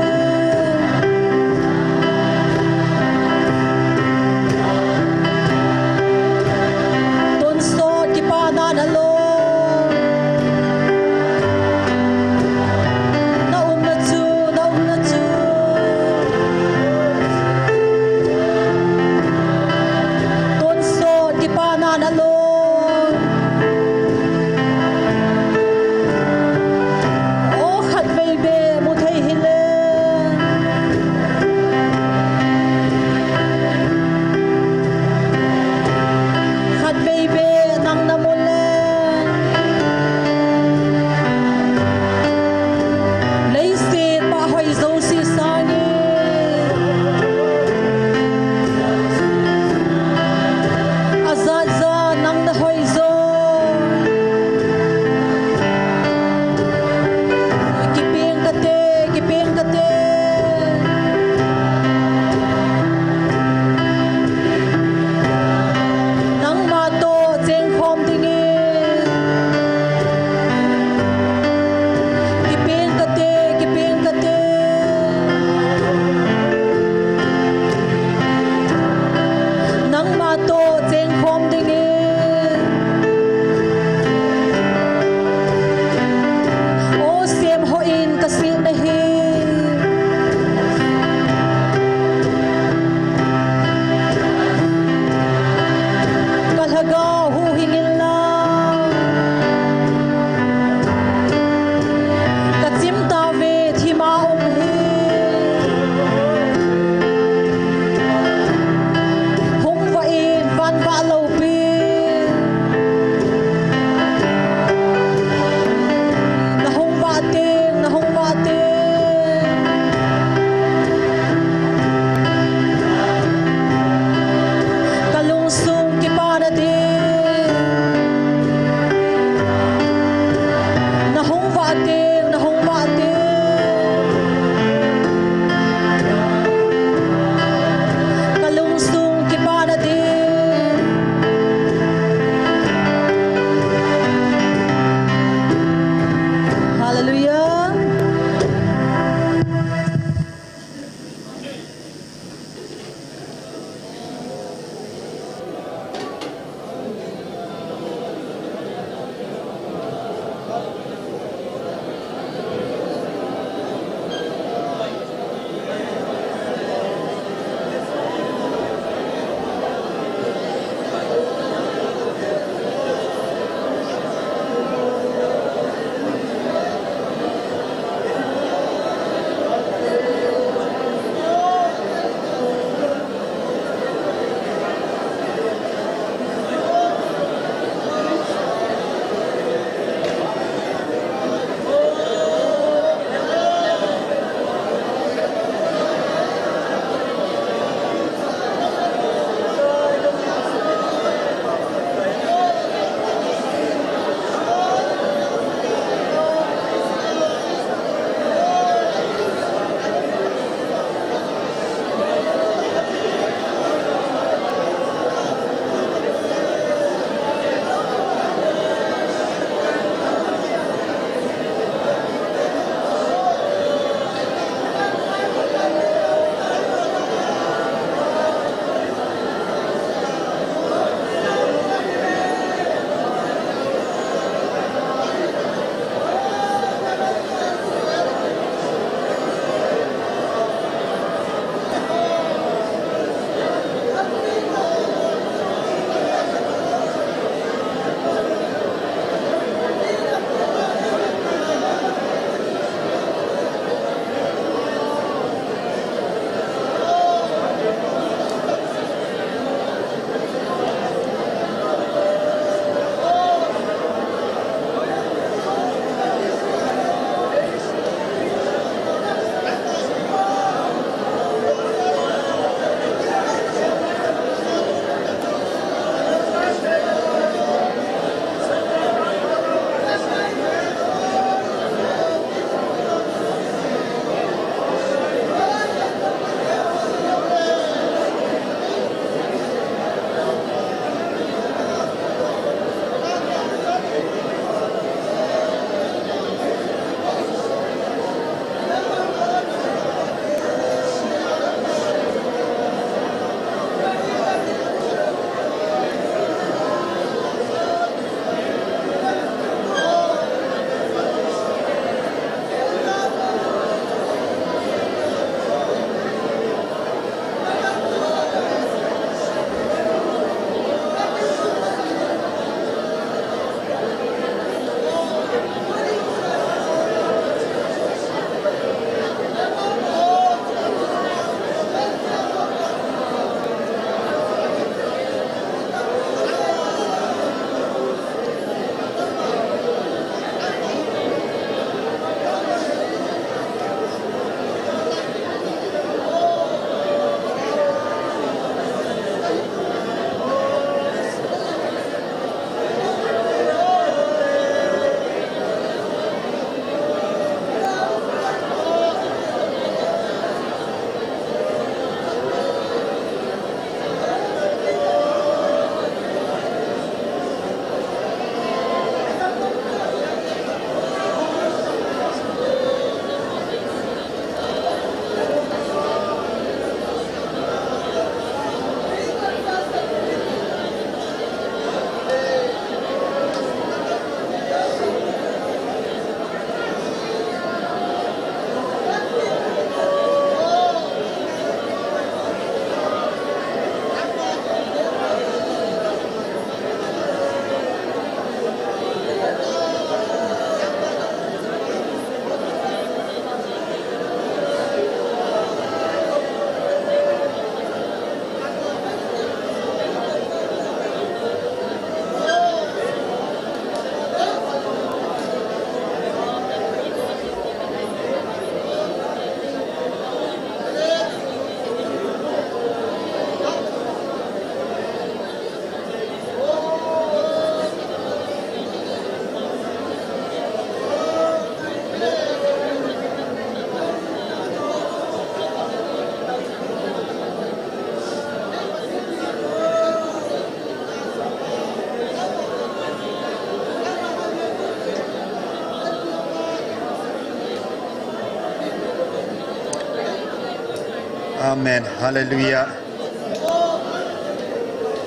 Amen. Hallelujah.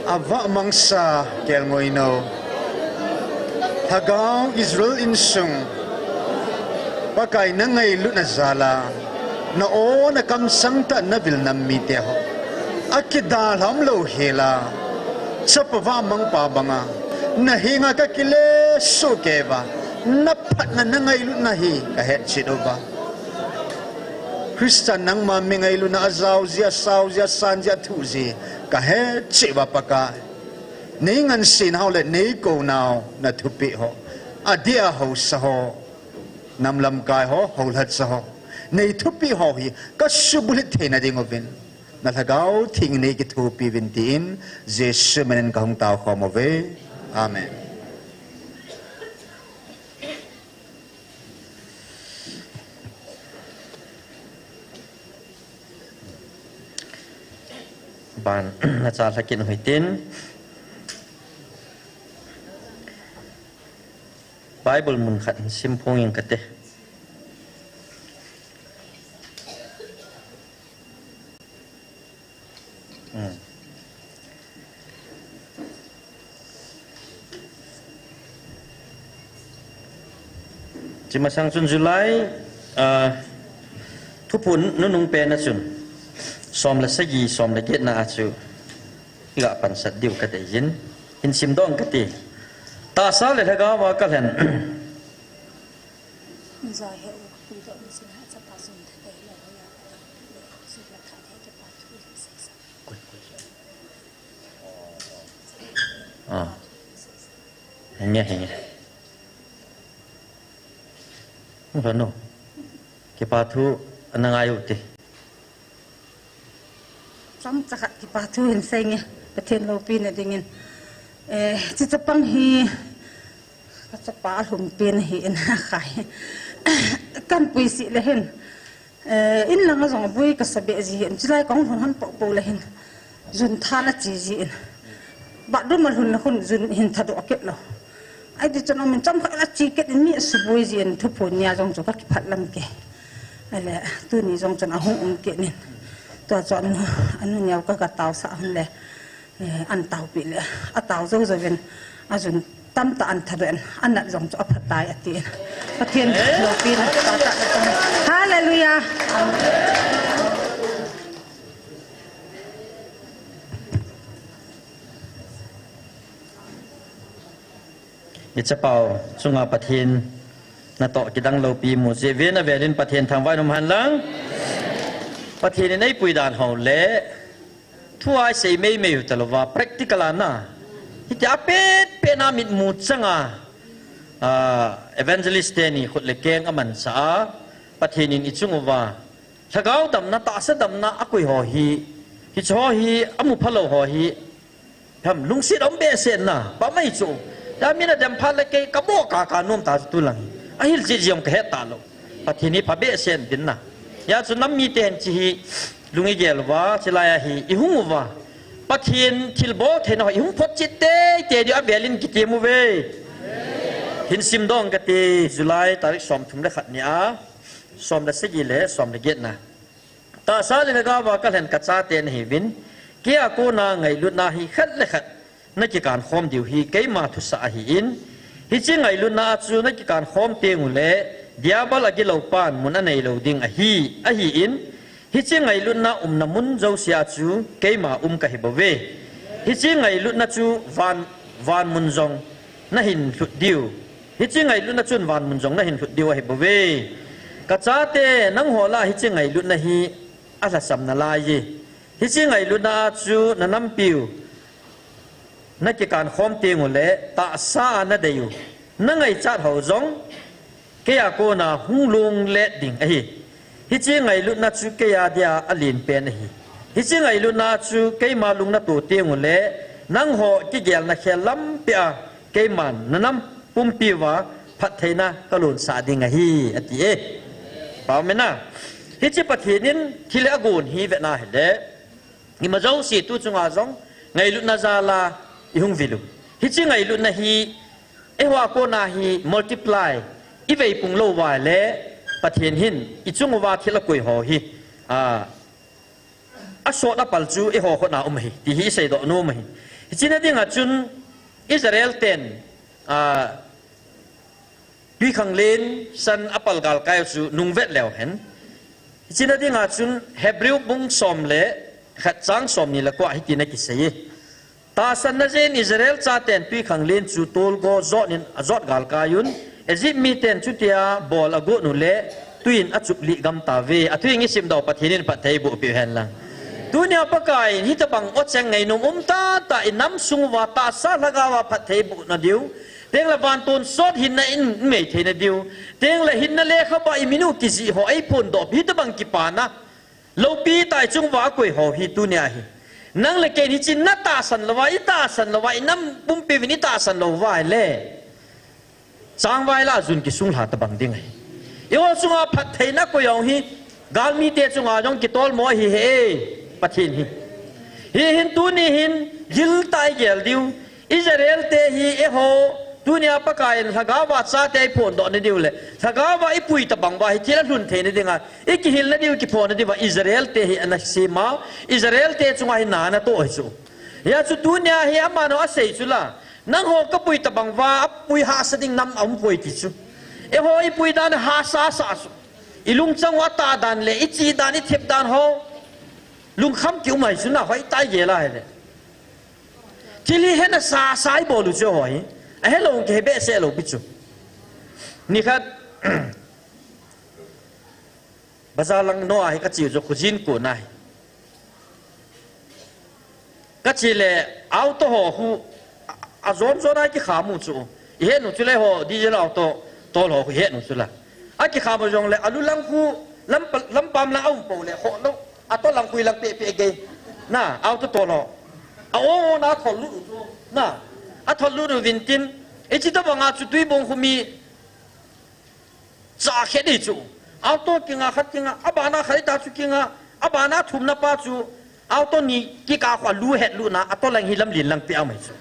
Avah mangsa kelngoinou. Lhagao Israel insung. Pakai na ngailutna jal a. Na aw na kamsang tah na vil nam mite ho. Akidalhah lou hel a. Chapa vah mangpa banga. Na henga kakile suh kei uva. Na phatna na ngailutna hi kahet cheh uva. Christa nangma mi ngailutna ajao jeh, asao jeh, asan jeh, athu jeh, kahet cheh uva Pakai. Nei ngansena ho le nei kounau na thupeh ho. Adeh a haosa ho. Nam lamkai ho, houlhacha ho. Nei thupeh ho hi, kasubulhit theina diuvin. Na Lhagao Theng in nei kithopi uvin tin, Jesu minin kahung taokhom uve. Amen. Ban, nacha lhakin huitin. Bible mun khat simphong ing kate. Hmm. Chumasang chun July, ah, Thuphon nunung pen a chun. Som le sagi, som le get na a chu. Iga pansat diu kate jin. Hin simdoh ing kate. Tahsa le lhagao a kalhen. Ah. Henge, henge. Hung lhon o. Kipa thu ana ngai u te. Chomcha khat kipa thu hin sei nge, Pathen loupina dingin. Eh, hiche chapang hi, ka chapa alhumpi na hi in khai. Kan puisih le hin. Eh, in langa jong aboi kasa behseh ji hin. Chulai kahung lhun hon popo le hin. Jun than ache ji in. Bathroom a lhun le khun jun hin thadoh kit lou. Ahi tichun amin chomkhat ache kit in mi asuboi ji in Thuphon nia jong chu kakipah lam kei. Ahile, tuni jong chun ahung um kit in. Tua chu anu, anu neo ka, ka taosah hon le, eh, an taopi le, atao jou jouvin, ajun tamtah an thadoh in, anat jong chu aphatai atin. Pathen loupina, tahtah na tang. Hallelujah. Amen. Ichapau chunga Pathen natoh kidang loupi mu jeh uvin avelin Pathen thangvah in um hen lang. Pathen in eipui dan ho le thu a isei meimei u talouva practical a na. Hitia pet pet na mitmu changa, ah, evangelist teni khut le keng amansa a Pathen in ichung uva lhagao damna, tahsa damna akoi ho hi, hiche ho hi amu phalou ho hi, Ham, lungset um behseh na, pamai chu. Hia min adem phat le kei kaboh kaka nom ta chu tulang hi. Ahil cheh jong kahet talou. Pathen hi pha behseh in tin na. Hia chu nam mite hin hiche hi lung igel uva, chulai a hi ihung uva. Pathen thilbol theina ho ihung photchet teitei diu avelin kitem uve. Hin simdoh ing kate, July tarik somthum le khat nia, som le sagi le som le get na. Tahsa le lhagao a kalhen kachate nahiuvin, keia kona ngailutna hi khat le khat nakikan khom diu hi keima thusah ahin, hiche ngailutna a chu nakikan khom teng ule, Diabol agilou pan mun aneilou ding ahi, ahin, hiche ngailutna umna mun jousea chu keima um kahi bouve. Hiche ngailutna chu van, van mun jong nahin lhut diu. Hiche ngailutna chun van mun jong nahin lhut diu ahi bouve. Kachate, nangho lah a hiche ngailutna hi alhasam nalai e. Hiche ngailutna a chu nanampiu nakikan khom teng ule, tahsa a nadei u, nangaichat ho jong keia kona hung lunglet ding ahi. Hiche ngailutna chu keia dia alen pen ahi. Hiche ngailutna chu keima lung nato teng ule, nangho kigelna khel lampi a, keiman nanam pumpi uva phattheina kalonsah ding ahi, ati e. Pau mena. Hiche Pathen in thil hi agon hi vena hile, ima jouse tu chunga jong ngailutna jal a ihung vil u. Hiche ngailutna hi eiho a kona hi multiply iveipung lou uva le, Pathen hin ichung uva thil akoi ho hi, a, asot apal chu eiho khut a um ahi, ti hi isei doh nom ahi. Hiche na dinga chun Israel ten, a, Twikhanglen san apal galkai chu nungvet leu hen. Hiche na dinga chun Hebrew bung som le khat chang somni le ko a hitin akisei e. Tahsanna jeh in Israel chaten Twikhanglen chu tolgo jot in ajot galkai un, Egypt miten chutia bol agot uleh, twiin achuplih gam tauve. Athu in isim doh Pathen in phatthei boh peh hen lang. Tunia Pakai in hitobang ocheng ngainom um tahtah inam sung uva tahsa lhagao a phatthei boh nadiu, tengle van tonsot hinna in imei thei nadiu, tengle hinna lekhabua imin u kijih ho eiphondoh, hitobang kipana loupi tah ichung uva akoi ho hi tunia hi. Nang le kei in hiche natahsan louva, itahsan louva, inam pumpiuvin itahsan louva ahile, changvai lah a jun kisunglha tobang ding ahi. Eiho chunga phattheina koi jong hi, galmite chunga jong kitolmo ahi e, Pathen hi. Hihin tuni hin, giltah a igel diu, Israel te hi eiho, tunia Pakai in lhagao a chate iphondoh nadiu le, lhagao a ipui tobang uva hi thil alhun theina dinga, ikihilna diu, kiphonna diuva Israel te hi ana sem a, Israel te chunga hi na anatoh ahi chu. Hia chu tunia hi aman asei chu la, nangho kapui tobang uva, apui hahsa ding nam aumpoi ti chu. Eiho ipui dan hahsa sah chu. Ilungchang u atah dan le, iche dan, ithep dan ho, lungkham kium ahi chu na, hoitah a igel a ahile. Thil hi hena sasa ibol u chu eiho hi. Ahelou kihe behseh lou pi chu. Nikhat, bazar lang noa hi kache u chu khojin kona hi. Kache le auto ho khu, a, ajon jon a kikham u chu. Ihet u chu le ho, diesel auto tol ho khu ihet u chu la. Akikham u jongle, alu lang khu, lam, lampam lang aum pou le, kholou. Ato lang khu ilang pehpeh gei. Na, auto tol ho. A-ong ong na athol lut u chu. Na, athol lut uvin tin. Hiche tobang a chu Tuibong khu mi cha khet hi chu. Auto kinga khat kinga, abana khat hita chu kinga, abana thumna pa chu. Auto ni kikah khu alu het lut na, ato lang hi lamlen lang peh a um ahi chu.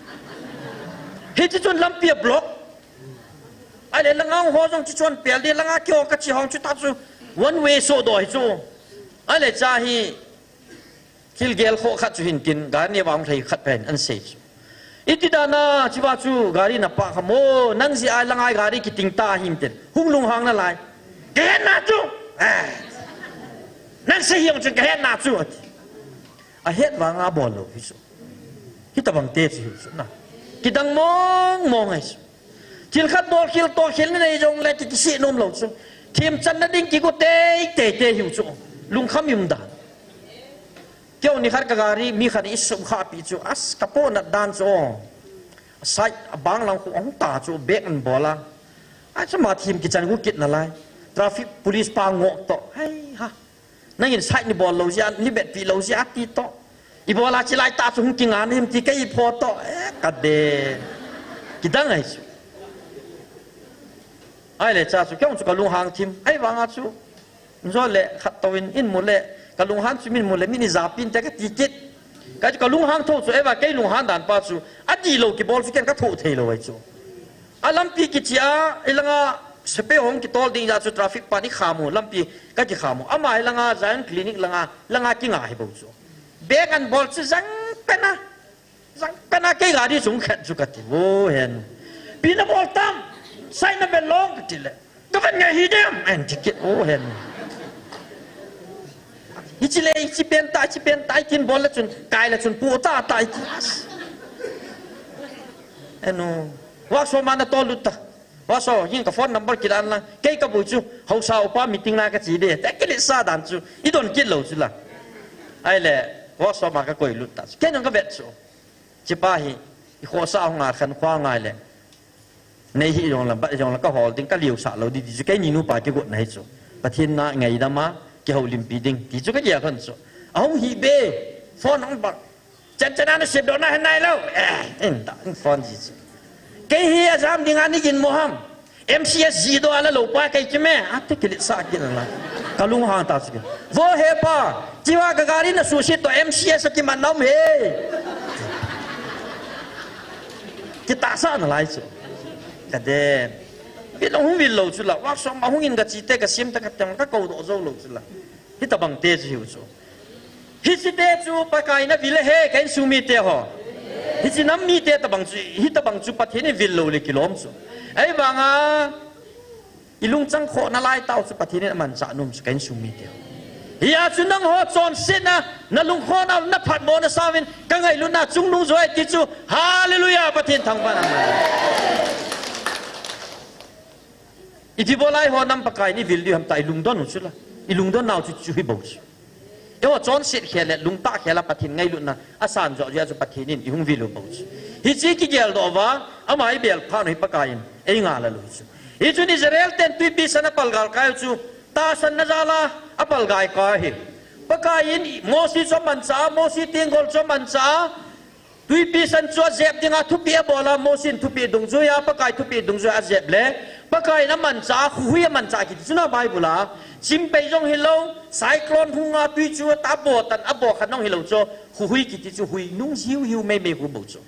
Hiche chun lampi ablock. Ahile langa ho jong chu chon pel di, langa keiho kache hong chu ta chu one way sohdoh ahi chu. Ahile cha hi thil gelkhoh khat chu hin tin, gari neo a hung lhai khat pen ahin sei chu. Iti dan a, hichea chu gari napah kham o, nang jeh a langa gari kiting ta him tin. Hung lunghang nalai. Kahet na chu. Eh. Nang sei hih jong chun kahet na chu, ati. Ahet vanga abol lou hi chu. Hitobang te chu hi chu na. Kidang mong mong ahi chu. Thil khat bol khel toh khel nanei jongle ki, kisih nom lou chu. Themchanna ding kigo teitei te hi u chu. Lungkham i um dan. Keiho nikhat ka gari mi khat in eisum khah peh chu. As, kapohnat dan chu. Side abang lang khu ahung ta chu, bag ahin bol a. Achu ama them kichan khu kit nalai. Traffic police pa ngoh toh. Hei ha. Nangin side nei bol lou jeh a, nei vetpeh lou jeh a ti toh. Ibola chilai tah chu hung kinga nahim ti kei iphoh toh. Eh, kaden. Kidang ahi chu. Ahile cha chu, keiho chu kalunghang thim. Ahivanga chu. Injo le khat touvin, in mu le, kalunghan chu min mu le, min ijapin te kati kit. Kachu kalunghang tho chu, eiva kei lunghan dan pa chu. Adihlou kibol chu ken kathoh thei lou ahi chu. A lampi kiche a, ilanga sepai hung kitol ding jeh chu traffic pan eikham u, lampi kakikham u. Ama ilanga Zion Clinic langa, langa kinga hi bou chu. Bag ahin bol chu jang pen a. Jang pen a kei gari chu hung khet chu kati. O hen. Ipi nabol tam? Side navet lou kati le. Kavet ngai hi dem. Ahin ti kit. O hen. Hiche le, hiche pen tah, hiche pen tah, itin bol le chun, kai le chun, pu ta ta iti. Enu. Workshop a natol lut ta. Workshop, hin ka phone number kidan lang. Kei kaboi chu, haosa upa meeting na kache de. Te kiletsah dan chu, idon kit lou chu la. Ahile, workshop a kakoi lut ta. Kei nang kavet chu. Hichepa hi, ikhohsah hung a khan khua ngai le. Nei hi jong la, bat jong la kahol ding, kaliusah lou ding, ti chu keini nupa kigotna hi chu. Pathen na ngaidam a, kihoulimpi ding, ti chu kagel lhon chu. Ahung hi be, phone ahung bang. Chan chan a nasepdoh na hen nailou. Eh, in ta, in phone ji chu. Kei hi ajam ding a nei gin mo ham. M C S ji doh a la lou pa kei chu me. Ati kiletsah kit nalai. Kalunghang ta chu. Vo he pa, hichea ka gari nasuhset toh M C S a kiman na um e. Kitahsah nalai chu. Kaden. Vil hung vil lou chu la. Workshop a hung in kache te kasem te kateng kakou doh jou lou chu la. Hitobang te chu hi u chu. Hiche te chu Pakai in avil ahi, ka insung mite ho. Hiche nam mite tabang chu, hitabang chu Pathen in vil lou le kilom chu. Ahivanga, i lungchang khohna lai tau chu Pathen in amanchah nom chu, ka insung mite ho. Hia chu nangho chonsetna, na lungkhona, na phatmona sangin, ka ngailutna chungnung joi ti chu, Hallelujah, Pathen thangvah in aman. Iti bol a eiho nam Pakai in eivil diu ham tia ilungdon u chu la. Ilungdon nau chu, chu hi bou chu. Eiho chonset khel le lungtah khel a Pathen ngailutna asan joh jeh a chu Pathen in eihung vil u bou chu. Hiche kigeldoh uva, ama eibel phat u hi Pakai in eingailou u chu. Hichun Israel ten twipi san a palgal kai u chu, tahsanna jal a apalgal kai u ahi. Pakai in Mosi chu amanchah a, Mosi tenggol chu amanchah a, twipi san chu ajep dinga thupeh abol a, Mosi in thupeh dungjui a, Pakai thupeh dungjui a ajep le, Pakai in amanchah a, khuhui amanchah kiti chu na Bible a. Chimpei jong hilou, cyclone hunga twi chu abo tan, abo khat jong hilou chu, khuhui kiti chu hui nung hiu hiu meimei khu bou chu.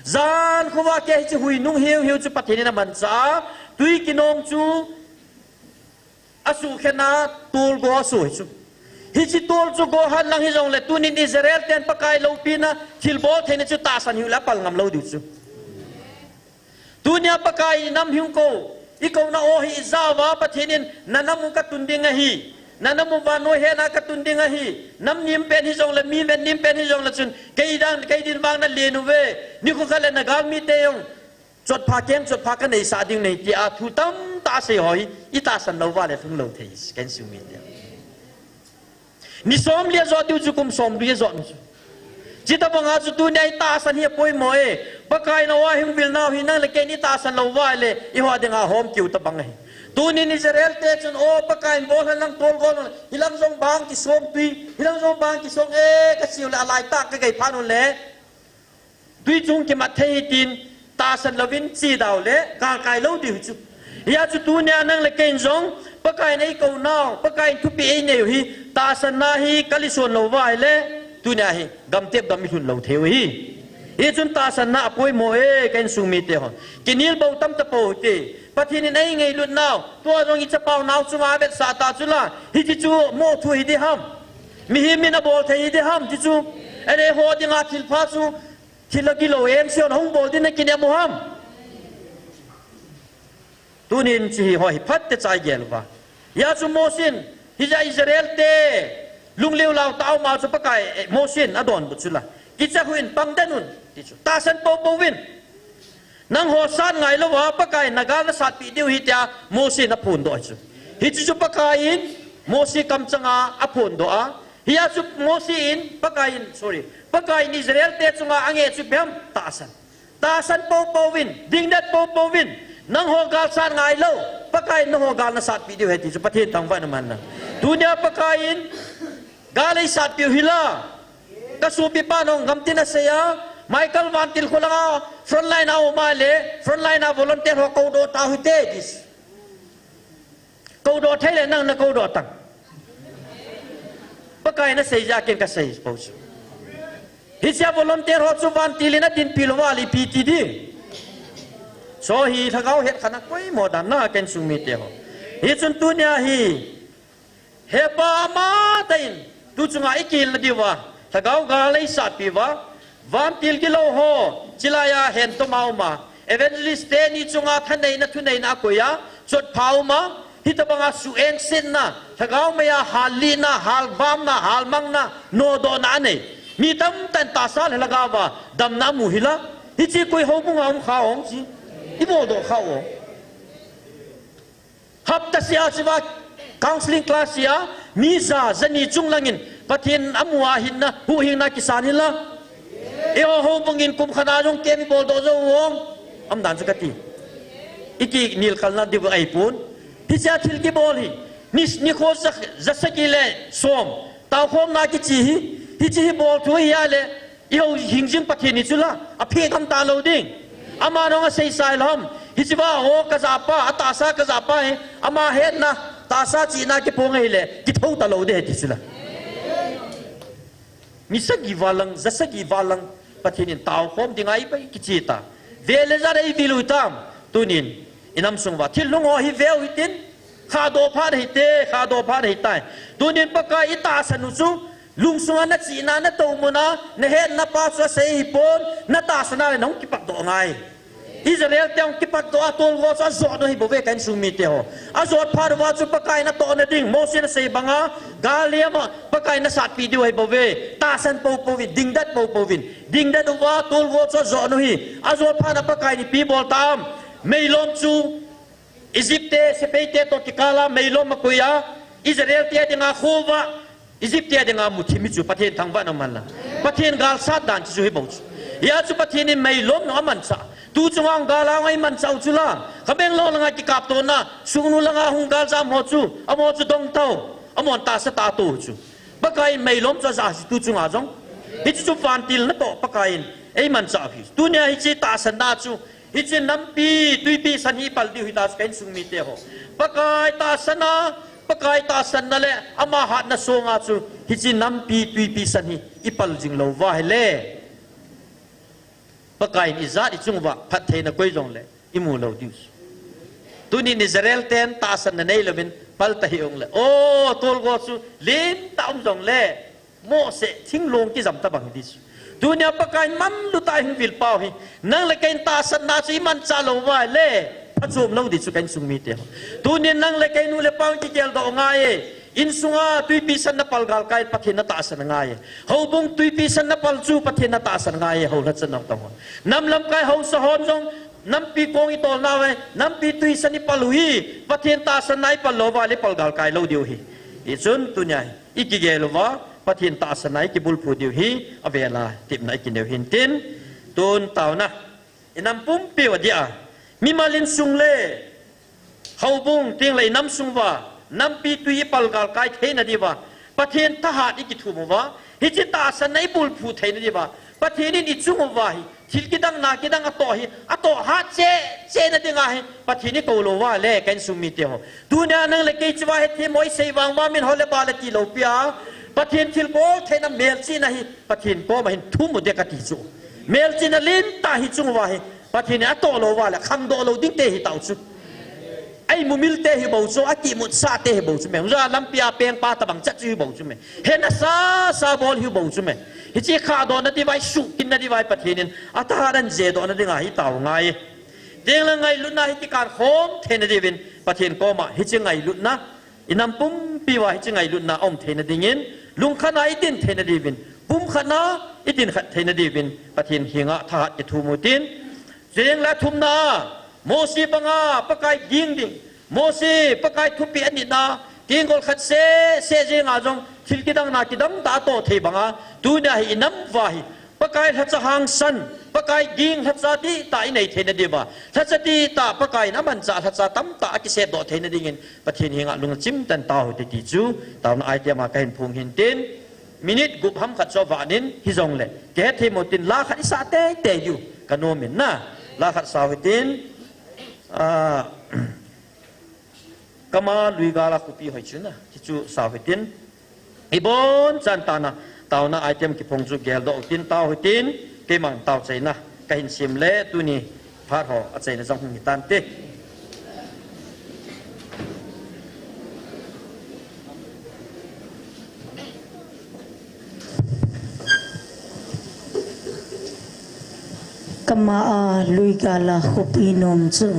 Jan khovah kei hiche hui nung hiu hiu chu Pathen in amanchah a, twi kinong chu asuhkhen a, tol go asuh hi chu. Hiche tol chu go henlang hijongle, tunin Israel ten Pakai loupina thilbol theina chu tahsan hiu le apal ngam lou diu chu. Tunia Pakai in nam hung kou, ikouna ho hi ijah uva Pathen in, na nam u katun ding ahi, na nam u vannoi hetna katun ding ahi, nam nempen hijongle, mi vet nempen hijongle chun, kei dang, kei din vang nalen uve, nikho khat le na galmite jong chotpha keng, chotpha kaneisah ding ahi tia thu tamtah asei ho hi, itahsan lou uva le lhung lou thei, ka insung mite. Ni somli ajot diu chu kum somli ajot nu chu. Chuti banga chu tunia itahsan hi apoimo e. Pakai in eiho hung vil nau hi nang le kei in itahsan lou uva le, eiho dinga ahom keu tabang ahi. Tunin Israel te chun, o Pakai in bol henlang tol go henlang, hilang jong bang kisong twi, hilang jong bang kisong e, kasei u le alai tah kagei phat u le. Twi chung kimat thei hitin, tahsan louvin che dau le, galkai lou diu chu. Hia chu tunia nang le kei in jong, Pakai in eikou nau, Pakai in thupeh einei u hi, tahsanna hi kalison lou uva le, tunia hi, gamtep gam ilhun lou thei u ahi. Hichun tahsanna apoimo e, ka insung mite ho. Kinel bou tam tapou hite. Pathen in eingailut nau, tua jong ichapau nau chunga avetsah ta chu la, hiche chu mo thu hi ding ham. Mihem in abol thei hi ding ham, ti chu. Ahile eiho dinga thilpha chu, thil agilou em sion hung bol din nakinem u ham. Tunin hiche hi ho hi phatechan igel uva. Hia chu Mosi in, hijeh a Israel te, lungliu lau tah a um a chu Pakai, eh, Mosi in adonbut chu la. Kicha hih un pang den un, ti chu. Tahsan poupou vin. Nangho sat ngailou a, Pakai in nagal nasatpeh diu ahi tia, Mosi in aphondoh chu. Hiche chu Pakai in, Mosi kamchanga aphondoh a. Hia chu Mosi in, Pakai in, sorry, Pakai in Israel te chunga angeh chu ipi ham, tahsan. Tahsan poupou vin, dingdet poupou vin, nangho gal sat ngailou, Pakai in nangho gal nasatpeh diu ahi ti chu Pathen thangvah in aman lang. Tunia Pakai in, gal eisatpeh u hi la, kasopipa nung gamtin asei a, Michael vantil kholanga, frontline a um a le, frontline a volunteer ho koudoh tau hite, ti. Koudoh thei le nang nakoudoh tang. Pakai in asei jeh a ken kasei pou chu. Hiche a volunteer ho chu vantil in adinpi lou uva le ipi ti ding. Chu hi lhagao hetkhenna poimo dan ahi ka insung mite ho. Hichun tunia hi. Hepa amatah in, tu chunga ikihilna diuva, lhagao gal eisatpeh uva, vantil gilou ho, chulaiya hentom a um a, evangelist teni chunga thaneina thuneina akoi a, chotpha a um a, hitabanga suhengsetna, lhagao meiya hallihna, halvamna, halmangna, nodohna anei. Mi tamtah in tahsa le lhagao a damna amu hi la, hiche koi houbung a um kha ong chi, ibodoh kha ong. Hapta sia chu va counseling class sia, mi ja, jani chung langin, Pathen amu a hinna, huhhingna kisan hi la. Eiho houbung in kum khat a jong camp ibol doh jou u ong. Umdan chu kati. Ikinelkhalna diu ahipon. Hiche a thil kibol hi. Ni, nikho ja, ja sagi le som. Taokhomna kiche hi. Hiche hi bol thu hi a le. Eiho hingjing Pathen hi chu la, aphe gam talou ding. Ama nung asei sai lou ham. Hiche va ho kajapa, atahsa kajapa hi, ama hetna, tahsa chihna kiphong ahile, kithou talou ding ahi ti chu la. Ni sagi val lang, ja sagi val lang, Pathen in taokhom ding ahi pai kiche ta. Ve le ja dei vil u tam, tunin, inam sung uva. Thil lhung ho hi veu hitin, khadoh phat hite, khadoh phat hitai. Tunin Pakai itahsan u chu, Lungsunga nachihna, natoumuna, nahetna pa chu asei hipon, natahsan a le nahung kipatdoh ngai. Israel te hung kipatdoh a tolgo chu ajot u hi bou ve ka insung mite ho. Ajot phat uva chu Pakai natohna ding, Mose in asei banga, gal liama Pakai nasatpi diu hi bou ve. Tahsan poupou vin, dingdet poupou vin. Dingdet uva tolgo chu ajot u hi. Ajot phat a Pakai in ipi bol tam. Meilom chu Egypt te, sepai te toh kikal a meilom akoi a, Israel te dinga khovah, Egypt te dinga muthim hi chu Pathen thangvahna man la. Pathen galsat dan chu hi bou chu. Hia chu Pathen in meilom nung amanchah. Tu chunga gal a ngai manchah u chu la. Ka beng lo langa kikaptona, sungnu langa hung galjam ho chu, amaho chu dong tau, amahon tahsa tah ato chu. Pakai in meilom chu aja hi tu chunga jong. Hichu chu vantil natoh Pakai in eimanchah u hi. Tunia hiche tahsanna chu, hiche nampi tuipi san hi ipal diu hita chu ka insung mite ho. Pakai tahsanna, Pakai tahsanna le ama hatna songa chu, hiche nampi tuipi san hi ipal jing lou uva ahile, Pakai in ijat ichung uva phattheina koi jongle imu lou diu chu. Tunin Israel ten tahsanna neilouvin pal ta hih jongle, o, tolgo chu lentah um jongle, mohseh thinglong kijam tobang hi ti chu. Tunia Pakai in manlu tah a ihung vil pau hi, nang le kei in tahsanna chu imanchah lou uva ahile, phachom lou ding chu ka insung mite ho. Tunin nang le kei nu le pa hung kigeldoh ngai e. Insunga tuipi san napal galkai, Pathen natahsan ngai e. Houbung tuipi san napal chu Pathen natahsan ngai e, hou lhacha naho toh ho. Nam lamkai haosa hon jong, nampi kong itol nauve, nampi tui san ipal u hi, Pathen tahsanna ipal lou uva le ipal galkai lou diu hi. Hichun tunia hi ikigel uva, Pathen tahsanna ikibulphu diu hi, avela tepna ikinei u hintin, tun taona. Inam pumpi uva dia, mimal insung le houbung tengle inam sung uva, nampi tui ipal galkai theina diuva, Pathen thahat ikithum uva, hiche tahsanna ibulphu theina diuva, Pathen in ichung uva hi, thil kidang na kidang atoh hi, atoh hat cheh cheh na dinga hi, Pathen ikou lou uva le, ka insung mite ho. Tunia nang le kei chu va hethem u isei vang uva min ho le ba le tilou pi a, Pathen thilbol theina melchihna hi, Pathen koma hin thum u ding kati chu. Melchihna lentah hichung uva hi, Pathen in atoh lou uva le, khangdoh lou ding te hitau chu. Aimumil te hi bou chu, akimutsah te hi bou chu me. Hung ja lampi a pengpa tobang chat chu hi bou chu me. Hena sasa bol hi bou chu me. Hiche khahdohna diuva, isuhkinna diuva Pathen in athahat anjedohna dinga hi tao ngai. Tengle ngailutna hi kikan khom theina diuvin Pathen koma hiche ngailutna, inam pumpi uva hiche ngailutna aum theina dingin, lungkhat a idin theina diuvin, pumkhat a idin khat theina diuvin, Pathen henga thahat kithum u tin. Tengle thumna a, Mose banga Pakai ging ding, Mose Pakai thupeh anitna, tenggol khat seh seh jenga jong thil kidang na kidang tah atoh thei banga, tunia hi inam uva hi Pakai lhacha hangsan, Pakai ging lhacha dihtah inei theina diuva, lhacha dihtah Pakai in amanchah lhacha tamtah akisetdoh theina dingin Pathen henga lungchim tah in tao hite ti chu, taona item a kahin phong hintin, minute gup ham khat chu avanin, hijongle kihet thei mo tin la khat isah teitei diu kanom in na, la khat sao hitin, a, Kama lui gala khopi hoi chu na, hichu sao hitin. Ibonchan tana, taona item kiphong chu geldoh u tin tao hitin, keiman tao chaina kahin sem le, tuni phat ho achaina jong hung hitante. Kama a lui gala khopi nom chu.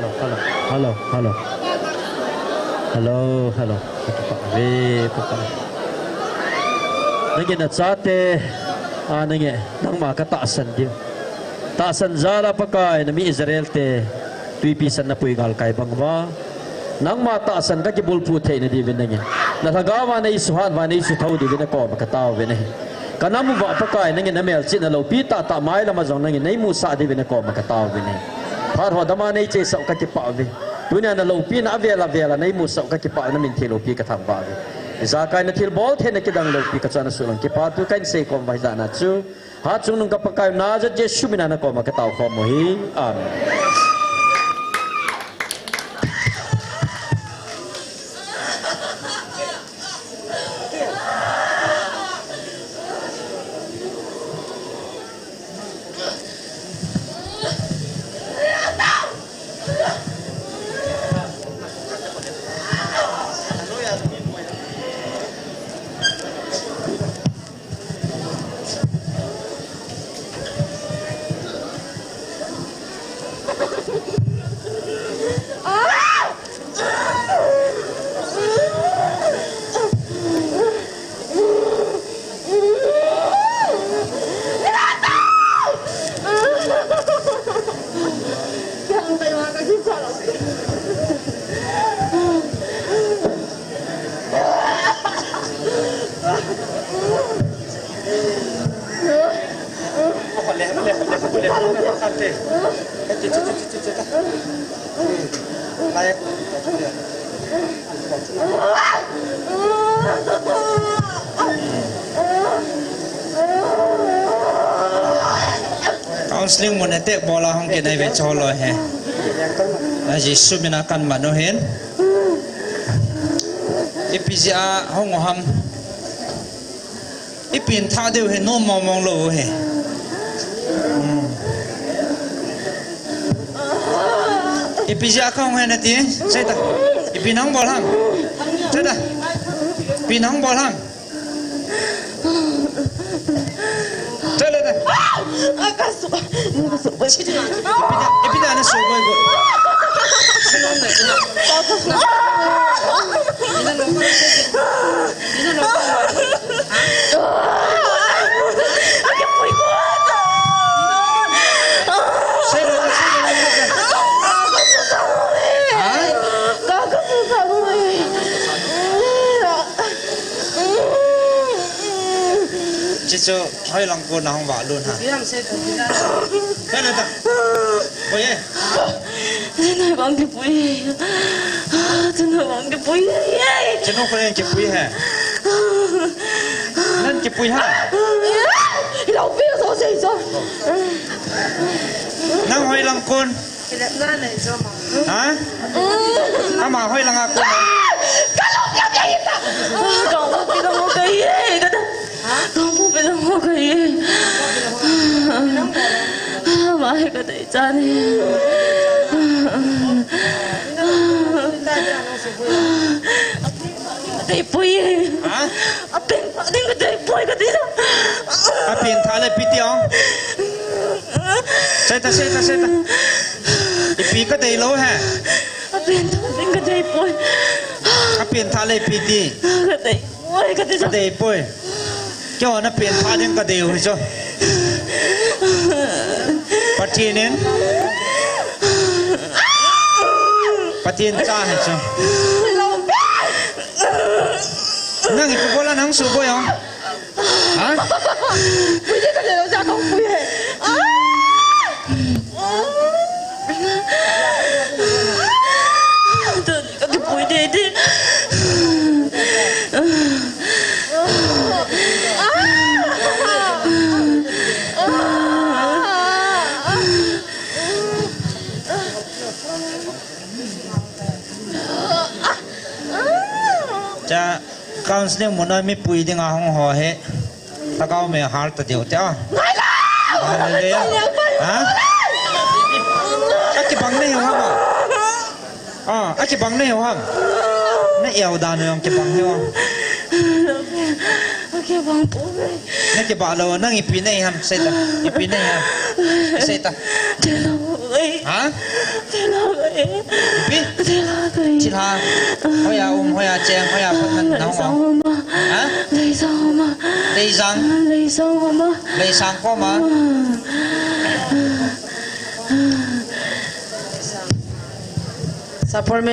Hello, hello, hello. Hello, hello. Pakai, Pakai. Nangin nachate, a, nangin, nangma katahsan diu. Tahsan jal a Pakai, nami Israel te, twipi san napui galkai bang uva. Nangma tahsan kakibulphu theina diuvin nangin. Nalhagao a neisuhat uva, neisuthou diuvin nakoma katao uve. Kanam uva Pakai nangin namelchihna loupi tahtah mailam a jong nangin neimusah diuvin nakoma katao uve. Phat ho dama neichesah u kakipah uve. Tunia naloupina avel avel a neimusah u kakipah uve, namin thil loupi kathangvah uve. Ijakai nathilbol theina kidang loupi kachoh nasuh lang kipah thu kahin seikhom uva hijeh a chu. Hatchungnung ka Pakai u Nazareth Jesu mina nakoma kataokhom u ahi. Amen. Counseling mun attack bola hung kinai ve cholo he. Na Jesu mina kan manu hin. Ipi jeh a hung u ham. Ipi in tha diu he, nom mong mong lou he. Hmm. Ipi jeh a kahung he nati, seita. Ipi nahung bol ham. Seita. Ipi nahung bol ham. Seita. Ipi da, ipi da na so goi goi. Chichu, hoilang kon nahung valut ha. Hei, nata. Koi e. Nang bang kipui. Nang bang kipui. Chanu ko en kipui he. Nang kipui ha. Lau pi so sei so. Nang hoilang kon. Ha? Ama hoilang a kon. Ka lou ka kai ta. Ka lou ka kai. Ka ta. Kong pu pe lou koi. Mai ka dei chan e. Dei pui. Ha? Apen pha ding ka dei pui ka dei. Apen tha le pi ti o. Seita, seita, seita. Ipi ka dei lou he. Apen tha ding ka dei pui. Apen tha le pi ti. Ka dei. Oi, ka ti sa. Ka dei poi. Keiho na pen pha ding ka dei u hi chu. Pathen in. Pathen cha hi chu. Nang ipi bol a nang suboi o. Ha? Pui ding ka dei lou cha kong pui he. Ah! Tun ka kipui ding ding. Cha, counseling mun a mi pui ding a hung ho hi. Lhagao mei hal ta diu te a. Ngai la! Hallelujah. Ha? Akibang nei u ham a? Ah, akibang nei u ham? Na iau dan u jong kibang nei u. Naki ba lo, nang ipi nei ham, sei ta. Ipi nei ham. Sei ta. Ha? Ipi? Thilha. Hoiya um, hoiya cheng, hoiya pat nan na hung. Ha? Leisang. Leisang koma. Support